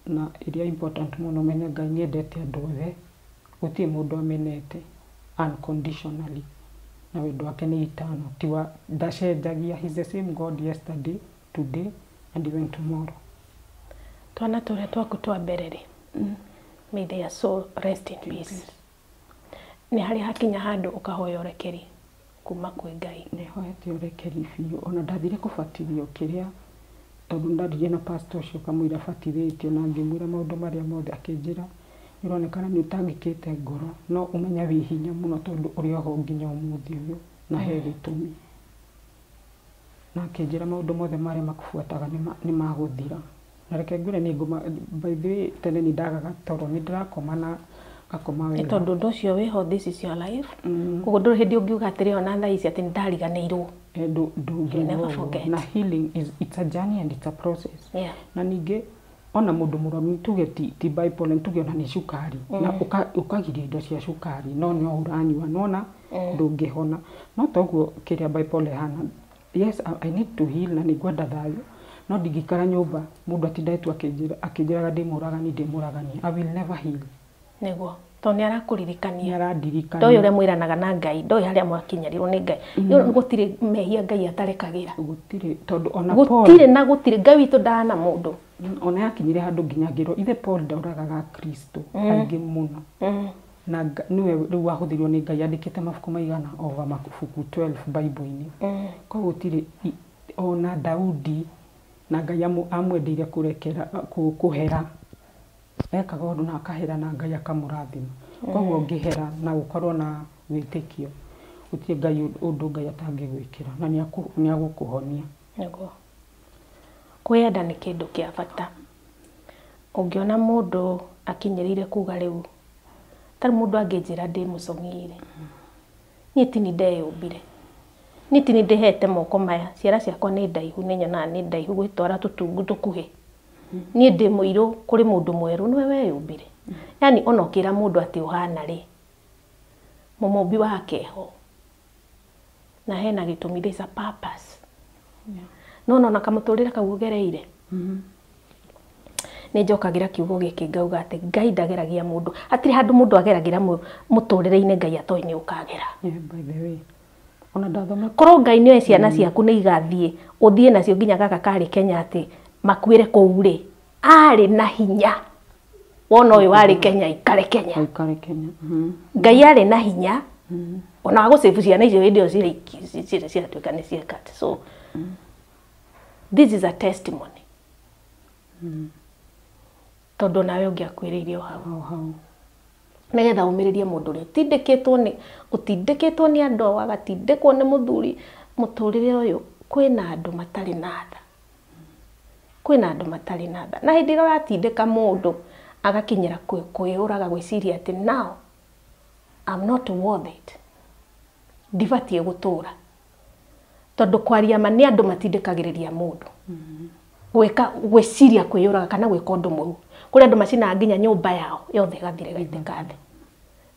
Na ĩrĩa important mũno menye Ngai nĩendete andũ othe, gũtirĩ mũndũ amenete unconditionally. Na wendo wake nĩ eternal, tiwa ndacenjagia. He's the same God yesterday, today and even tomorrow. Twana tũrĩa twaku twa mbere rĩ, may their soul rest in peace. Nĩ harĩ hakinya handũ ũkahoya ũrekeri kuma kwĩ Ngai? Nĩ hoete ũrekeri biũ. Ona ndathire kũbatithio kĩrĩa, tondũ ndaririe na pastor ũcio kamũira batithĩtio, na ngĩmwĩra maũndũ marĩa mothe, akĩnjĩra nĩ ũronekana nĩ ũtangĩkĩte ngoro, no ũmenye wĩ hinya mũno tondũ ũrĩ oho nginya ũmũthĩ ũyũ, na he gĩtũmi. Na akĩnjĩra maũndũ mothe marĩa makũbuataga nĩ magũthira. Na reke ngwĩre nĩ ngũma, by the way, tene nĩ ndagaga toro, nĩ ndĩrakoma na ngakoma wega. Tondũ ũndũ ũcio wĩho, this is your life. Koguo ndũrĩ hĩndĩ ũngiuga atĩrĩ ona thaa ici atĩ nĩ ndariganĩirwo. You never forget. Na healing is, it's a journey and it's a process. Yeah. Na ningĩ ona mũndũ mũrwaru tuge ti bipolar, tuge ona nĩ cukari, na ũkagiria indo cia cukari, no no ũranyua, nona ndũngĩhona. No toguo kĩrĩa bipolar ĩhana. Yes, I need to heal na nĩngwenda thayũ, no ndingĩikara nyũmba mũndũ atindĩtwo akĩnjĩraga ndĩ mũragani, ndĩ mũragani. I will never heal. Nĩguo. Tondũ nĩ arakũririkania. Nĩ arandirikania. Ndoĩ ũrĩa mwĩranaga na Ngai, ndoĩ harĩa mwakinyanĩirwo nĩ Ngai. Gũtirĩ mehia Ngai atarekagĩra. Gũtirĩ, tondũ ona Paul gũtirĩ na gũtirĩ Ngai witũ ndana mũndũ. Ona yakinyire handũ nginya ngĩrwo ithe Paul ndoragaga Kristo aingĩ mũno. Na nĩwe rĩu wahũthĩrirwo nĩ Ngai, andĩkĩte mabuku maigana over mabuku 12 Bible-inĩ. Koguo gũtirĩ ona Daudi na Ngai amwendeire kũrekera, kũhera. Ekaga ũndũ na akahera na Ngai akamũrathima. Koguo ũngĩhera na ũkorwo na wĩtĩkio, gũtirĩ Ngai ũndũ Ngai atangĩgwĩkĩra na nĩ agũkũhonia. Nĩguo. Kwĩyenda nĩ kĩndũ kĩa bata. Ũngĩona mũndũ akinyĩrĩire kuga rĩu, tarĩ mũndũ angĩnjĩra ndĩ mũcong'i-rĩ, niĩ ti ni ndeyũmbire. Niĩ ti nĩ ndĩhete moko maya, ciara ciakwa nĩ ndaihu, nĩ nyonaga nĩ ndaihu gwĩtwara tũtungu tũkuhĩ. Niĩ ndĩ mũirũ kũrĩ mũndũ mwerũ, nĩwe weyũmbire. Yani ona ũkĩra mũndũ atĩ ũhana rĩ, mũmũmbi wake ho na hena gĩtũmi, there's a purpose. No nona kamũtũrĩre kau ũgereire, nĩ njokagĩra kiugo gĩkĩ ngauga atĩ Ngai ndageragia mũndũ. Hatirĩ handũ mũndũ ageragĩra mũtũrĩre-inĩ Ngai atoĩ nĩ ũkagera. Yeah, by the way, ona ndathoma. Korwo Ngai nĩoĩ ciana ciaku nĩ igathiĩ, ũthiĩ nacio nginya gaka karĩ Kenya atĩ makuĩre kũu rĩ, arĩ na hinya wona ũyũ warĩ Kenya ikare Kenya. Aikare Kenya. Ngai arĩ na hinya ona wa gũcĩbu ciana icio hĩndĩ ĩyo cirĩ ciatuĩka nĩ cieka. So this is a testimony, tondũ nawe ũngĩakuĩrĩire o hau. Hau hau. Nĩgetha ũmĩrĩrie mũndũ ũrĩa ũtindĩkĩtwo nĩ andũ ao, agatindĩkwo nĩ mũthuri. Mũtũrĩre ũyũ kwĩna andũ matarĩ na tha, kwĩna andũ matarĩ na tha, na hĩndĩ ĩrĩa ũratindĩka mũndũ agakinyĩra kwĩyũraga, gwĩciria atĩ now I'm not worth it, ndibatiĩ gũtũra, tondũ kwaria ma nĩ andũ matindĩkagĩrĩria mũndũ gwĩka, gwĩciria kwĩyũraga kana gwĩka ũndũ mũru. Kũrĩ andũ macinaga nginya nyũmba yao yothe ĩgathira, ĩgaitĩka thĩ.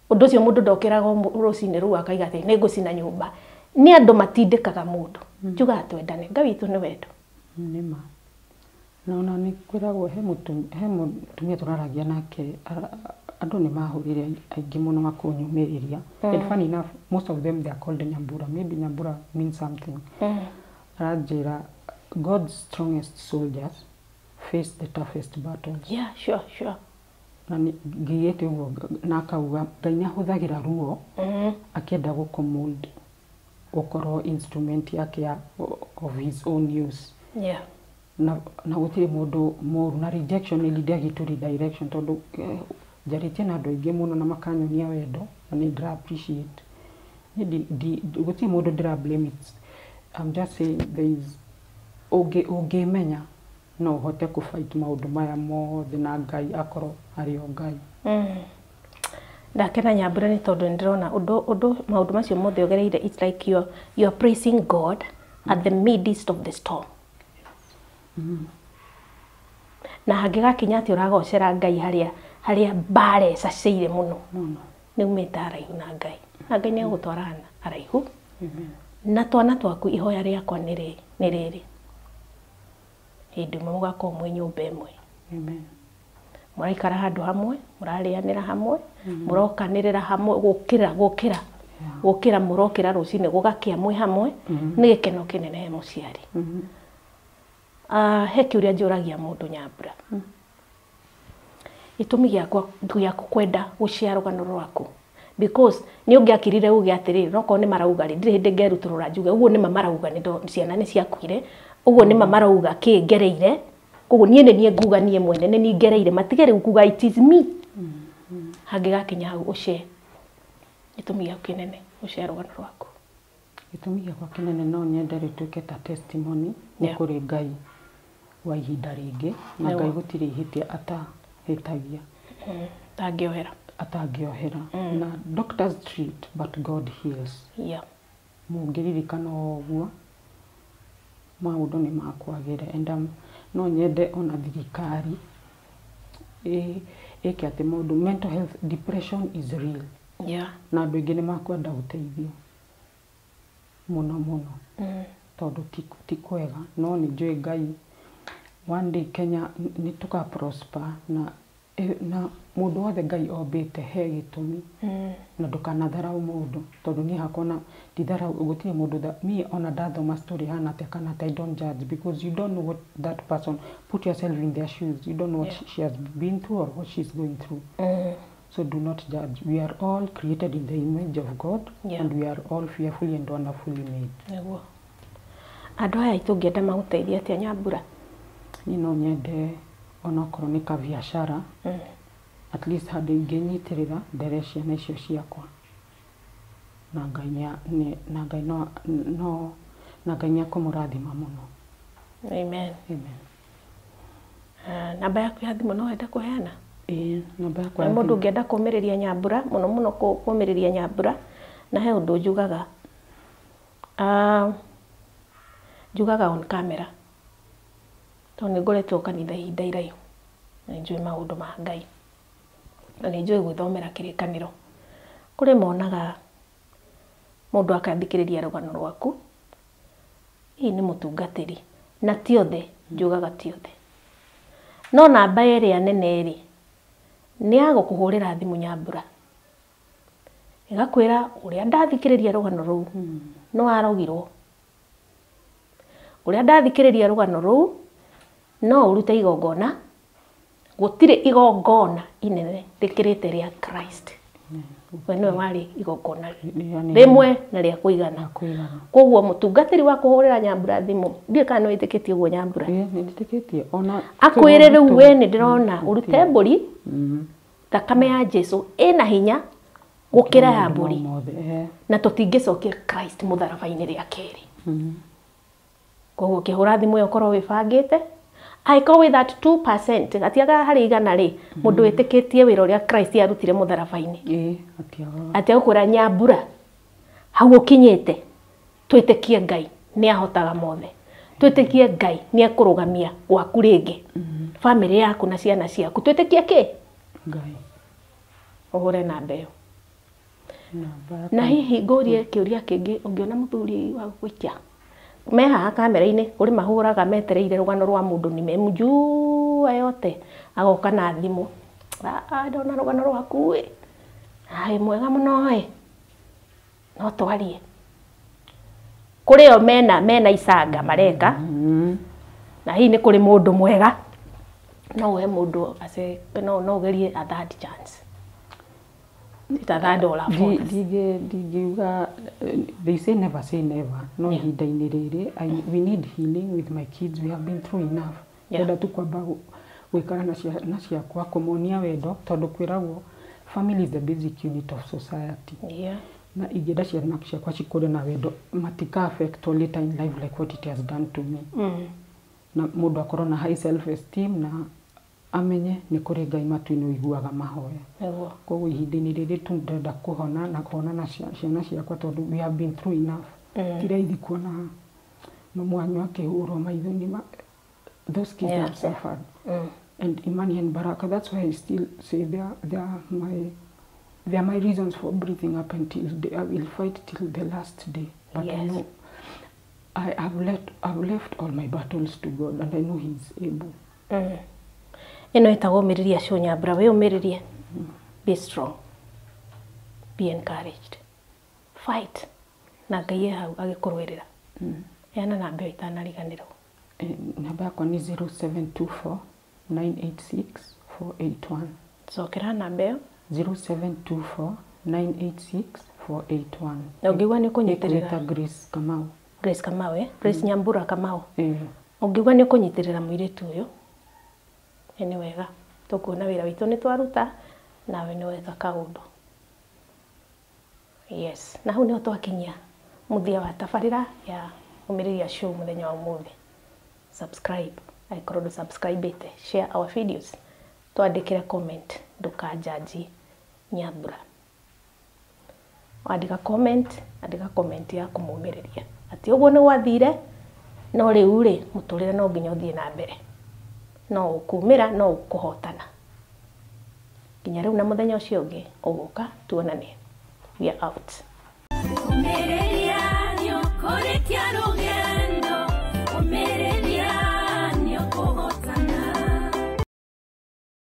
Ũndũ ũcio mũndũ ndokĩraga rũcinĩ rũu akaiga atĩ nĩ ngũcina nyũmba. Nĩ andũ matindĩkaga mũndũ. Njugaga twendane, Ngai witũ nĩ wendo. Nĩ ma. Na ona nĩ kwĩragwo he mũtumia tũraragia nake, andũ nĩ mahũrire aingĩ mũno makũnyũmĩrĩria. And funny enough, most of them, they are called Nyambura. Maybe Nyambura means something. Aranjĩra God's strongest soldiers face the toughest battles. Yeah, sure. Na ngigĩte ũguo na akauga Ngai nĩ ahũthagĩra ruo akĩenda gũkũmold gũkorwo instrument yake ya of his own use. Na gũtirĩ mũndũ mũru, na rejection ĩ lead to redirection, tondũ njarĩtie na andũ aingĩ mũno na makanyonia wendo na nĩ ndĩra appreciate. Niĩ gũtirĩ mũndũ ndĩra blame it. I'm just saying there is ũngĩmenya no ũhote kũ fight maũndũ maya mothe na Ngai akorwo arĩ o Ngai. Ndakena Nyambura nĩ tondũ nĩ ndĩrona ũndũ maũndũ macio mothe ũgereire, it's like you are praising God at the midst of the storm. Na hangĩgakinya atĩ ũragocera Ngai harĩa mbara ĩcacĩire mũno, mũno, nĩ umĩte haraihu na Ngai, na Ngai nĩ egũgũtwara haraihu. Amen. Na twana twaku, ihoya rĩakwa nĩ rĩrĩ, hĩndĩ ĩmwe mũgakorwo mwĩ nyũmba ĩmwe. Amen. Mũraikara handũ hamwe, mũrarĩanĩra hamwe, mũrokanĩrĩra hamwe, gũkĩra gũkĩra mũrokĩra rũcinĩ gũgakĩa mwĩ hamwe, nĩ gĩkeno kĩnene he mũciari. Ah, he kĩũria njũragia mũndũ, Nyambura. Gĩtũmi gĩakwa gĩaku kwenda gũshare rũgano rwaku, because nĩ ũngĩakirire uge atĩrĩrĩ, nokorwo nĩ marauga rĩ, ndirĩ hĩndĩ ngerutũrũra njuge ũguo nĩma marauga nĩ ciana nĩ ciakuire, ũguo nĩma marauga kĩ ngereire, koguo niĩ nĩ niĩ nguga niĩ mwene nĩ niĩ ngereire, matige rĩu kuga it is me. Hangĩgakinya hau ũshare, gĩtũmi gĩaku kĩnene gũshare rũgano rwaku? Gĩtũmi gĩakwa kĩnene, no nyende rĩtuĩke ta testimony nĩ kũrĩ Ngai wa ihinda rĩngĩ na Ngai gũtirĩ ihĩtia atahĩtagia. Tangĩohera. Atangĩohera. Na doctors treat but God heals. Mũngĩririkana o ũguo, maũndũ nĩ makwagĩra. And no nyende ona thirikari ĩke atĩ maũndũ, mental health, depression is real. Na andũ aingĩ nĩ makwenda ũteithio mũno mũno, tondũ ti kwega. No nĩ njũĩ Ngai, one day Kenya nĩ tũka prosper na mũndũ wothe Ngai ombĩte he gĩtũmi. Na ndũkanatharau mũndũ, tondũ niĩ hakwa na nditharau gũtirĩ mũndũ niĩ ona ndathoma story hana atĩa kana atĩa, I don't judge, because you don't know what that person, put yourself in their shoes, you don't know what she has been through or what she's going through. So do not judge. We are all created in the image of God and we are all fearfully and wonderfully made. Nĩguo. Andũ aya aitũ, ũngĩenda magũteithie atĩa, Nyambura? Niĩ no nyende onokorwo nĩ kabiacara, at least handũ ingĩnyitĩrĩra ndere ciana icio ciakwa, na Ngai nĩ na Ngai no no na Ngai nĩ akũmũrathima mũno. Amen. Amen. Ah, namba yaku ya thimũ no wende kũheana? Ĩĩ, namba yakwa Na ya mũndũ thimũ. ũngĩenda kũmĩrĩria Nyambura mũno mũno, kũmĩrĩria Nyambura, na he ũndũ njugaga, Njugaga on camera tondũ nĩ ngoretwo kanitha ihinda iraihu na nĩ njũĩ maũndũ ma Ngai na nĩ njũĩ gwĩthomera kĩrĩkanĩro. Kũrĩ monaga mũndũ akathikĩrĩria rũgano rwaku, hihi nĩ mũtungatĩri, na ti othe, njugaga ti othe. No namba ĩrĩa nene rĩ, nĩ ya gũkũhũrĩra thimũ Nyambura, ĩgakwĩra ũrĩa ndathikĩrĩria rũgano rũu no arogirwo, ũrĩa ndathikĩrĩria rũgano rũu no ũrute igongona, gũtirĩ igongona inene rĩkĩrĩte rĩa Christ. We nĩwe warĩ igongona rĩmwe na rĩa kũigana. Koguo mũtungatĩri wa kũhũrĩra Nyambura thimũ, ndiũĩ kana nĩ wĩtĩkĩtie ũguo Nyambura. Nĩ njĩtĩkĩtie ona akwĩre rĩu we nĩ ndĩrona ũrute mbũri, thakame ya Jesu ĩna hinya gũkĩra ya mbũri, na tũtingĩcokia Christ mũtharaba-inĩ rĩa kerĩ. Koguo ũkĩhũra thimũ ĩyo ũkorwo wĩbangĩte, angĩkorwo wĩ that 2% gatiagaga harĩ igana rĩ, mũndũ wĩtĩkĩtie wĩra ũrĩa Christ arutire mũtharaba-inĩ, atĩ agũkwĩra Nyambura hau ũkinyĩte, twĩtĩkie Ngai nĩ ahotaga mothe, twĩtĩkie Ngai nĩ ekũrũgamia gwaku rĩngĩ, bamĩrĩ yaku na ciana ciaku, twĩtĩkie kĩ? Ngai. Ũhũre namba ĩyo. Na hihi ngũrie kĩũria kĩngĩ, ũngĩona mũthuri wa gũgũikia me haha kamera-inĩ, kũrĩ mahũraga metereire rũgano rwa mũndũ nimemjua yote, agoka na thimũ, ndona rũgano rwaku ĩ, wĩ mwega mũno ĩ, no twarie. Kũrĩ o mena icanga mareka, na hihi nĩ kũrĩ mũndũ mwega, no ũhe mũndũ no ũgerie a third chance. It's a third or a fourth. Ndingiuga, they say never say never. No ihinda-inĩ rĩrĩ, we need healing with my kids. We have been through enough. Ndĩrenda tu kwamba gũikara na ciakwa, kũmonia wendo, tondũ kwĩragwo family is the basic unit of society. Na ingĩenda ciana ciakwa cikũre na wendo, matika affect later in life like what it has done to me. Na mũndũ akorwo na high self esteem na amenye nĩ kũrĩ Ngai matu-inĩ ũiguaga mahoya. Koguo ihinda-inĩ rĩrĩ tu ndĩrenda kũhona na kũhona na ciana ciakwa, tondũ we have been through enough. Ti raithi kuona mwanyu akĩhũrwo maitho-inĩ. Those kids have suffered. And Imani and Baraka, that's why I still say they are my reasons for breathing up until day. I will fight till the last day. But I know I've left all my battles to God, and I know He is able. Ĩno ĩtagwo Ũmĩrĩria Show. Nyambura, wĩ ũmĩrĩrie. Be strong, be encouraged, fight, na Ngai e hau agĩkũrũĩrĩra. Heana namba ĩyo itanariganĩrwo. Namba yakwa nĩ 0724 986 481. Cokera namba ĩyo. 0724 986 481. Na ũngĩigua nĩ ũkũnyitĩrĩra Grace Kamau. Grace Kamau, Grace Nyambura Kamau. Ũngĩigua nĩ ũkũnyitĩrĩra mũirĩtu ũyũ, nĩ wega, tũkuona wĩra witũ nĩ twaruta, nawe nĩ weka kaũndũ. Yes, na hau nĩho twakinyia mũthia wa tabarĩra ya Ũmĩrĩria Show mũthenya wa ũmũthĩ. Subscribe angĩkorwo ndũ subscribe-ĩte, share our videos, twandĩkĩre comment, ndũkanjanji Nyambura. Wandĩka comment, andĩka comment ya kũmũmĩrĩria atĩ ũguo nĩ gwathire, no rĩu rĩ mũtũrĩre no nginya ũthiĩ na mbere, no ũkumĩra, no ũkũhotana. Nginya rĩu na mũthenya ũcio ũngĩ ũgũka tuonane. We are out. Ũmĩrĩria nĩ ũkũrĩkia rũgendo.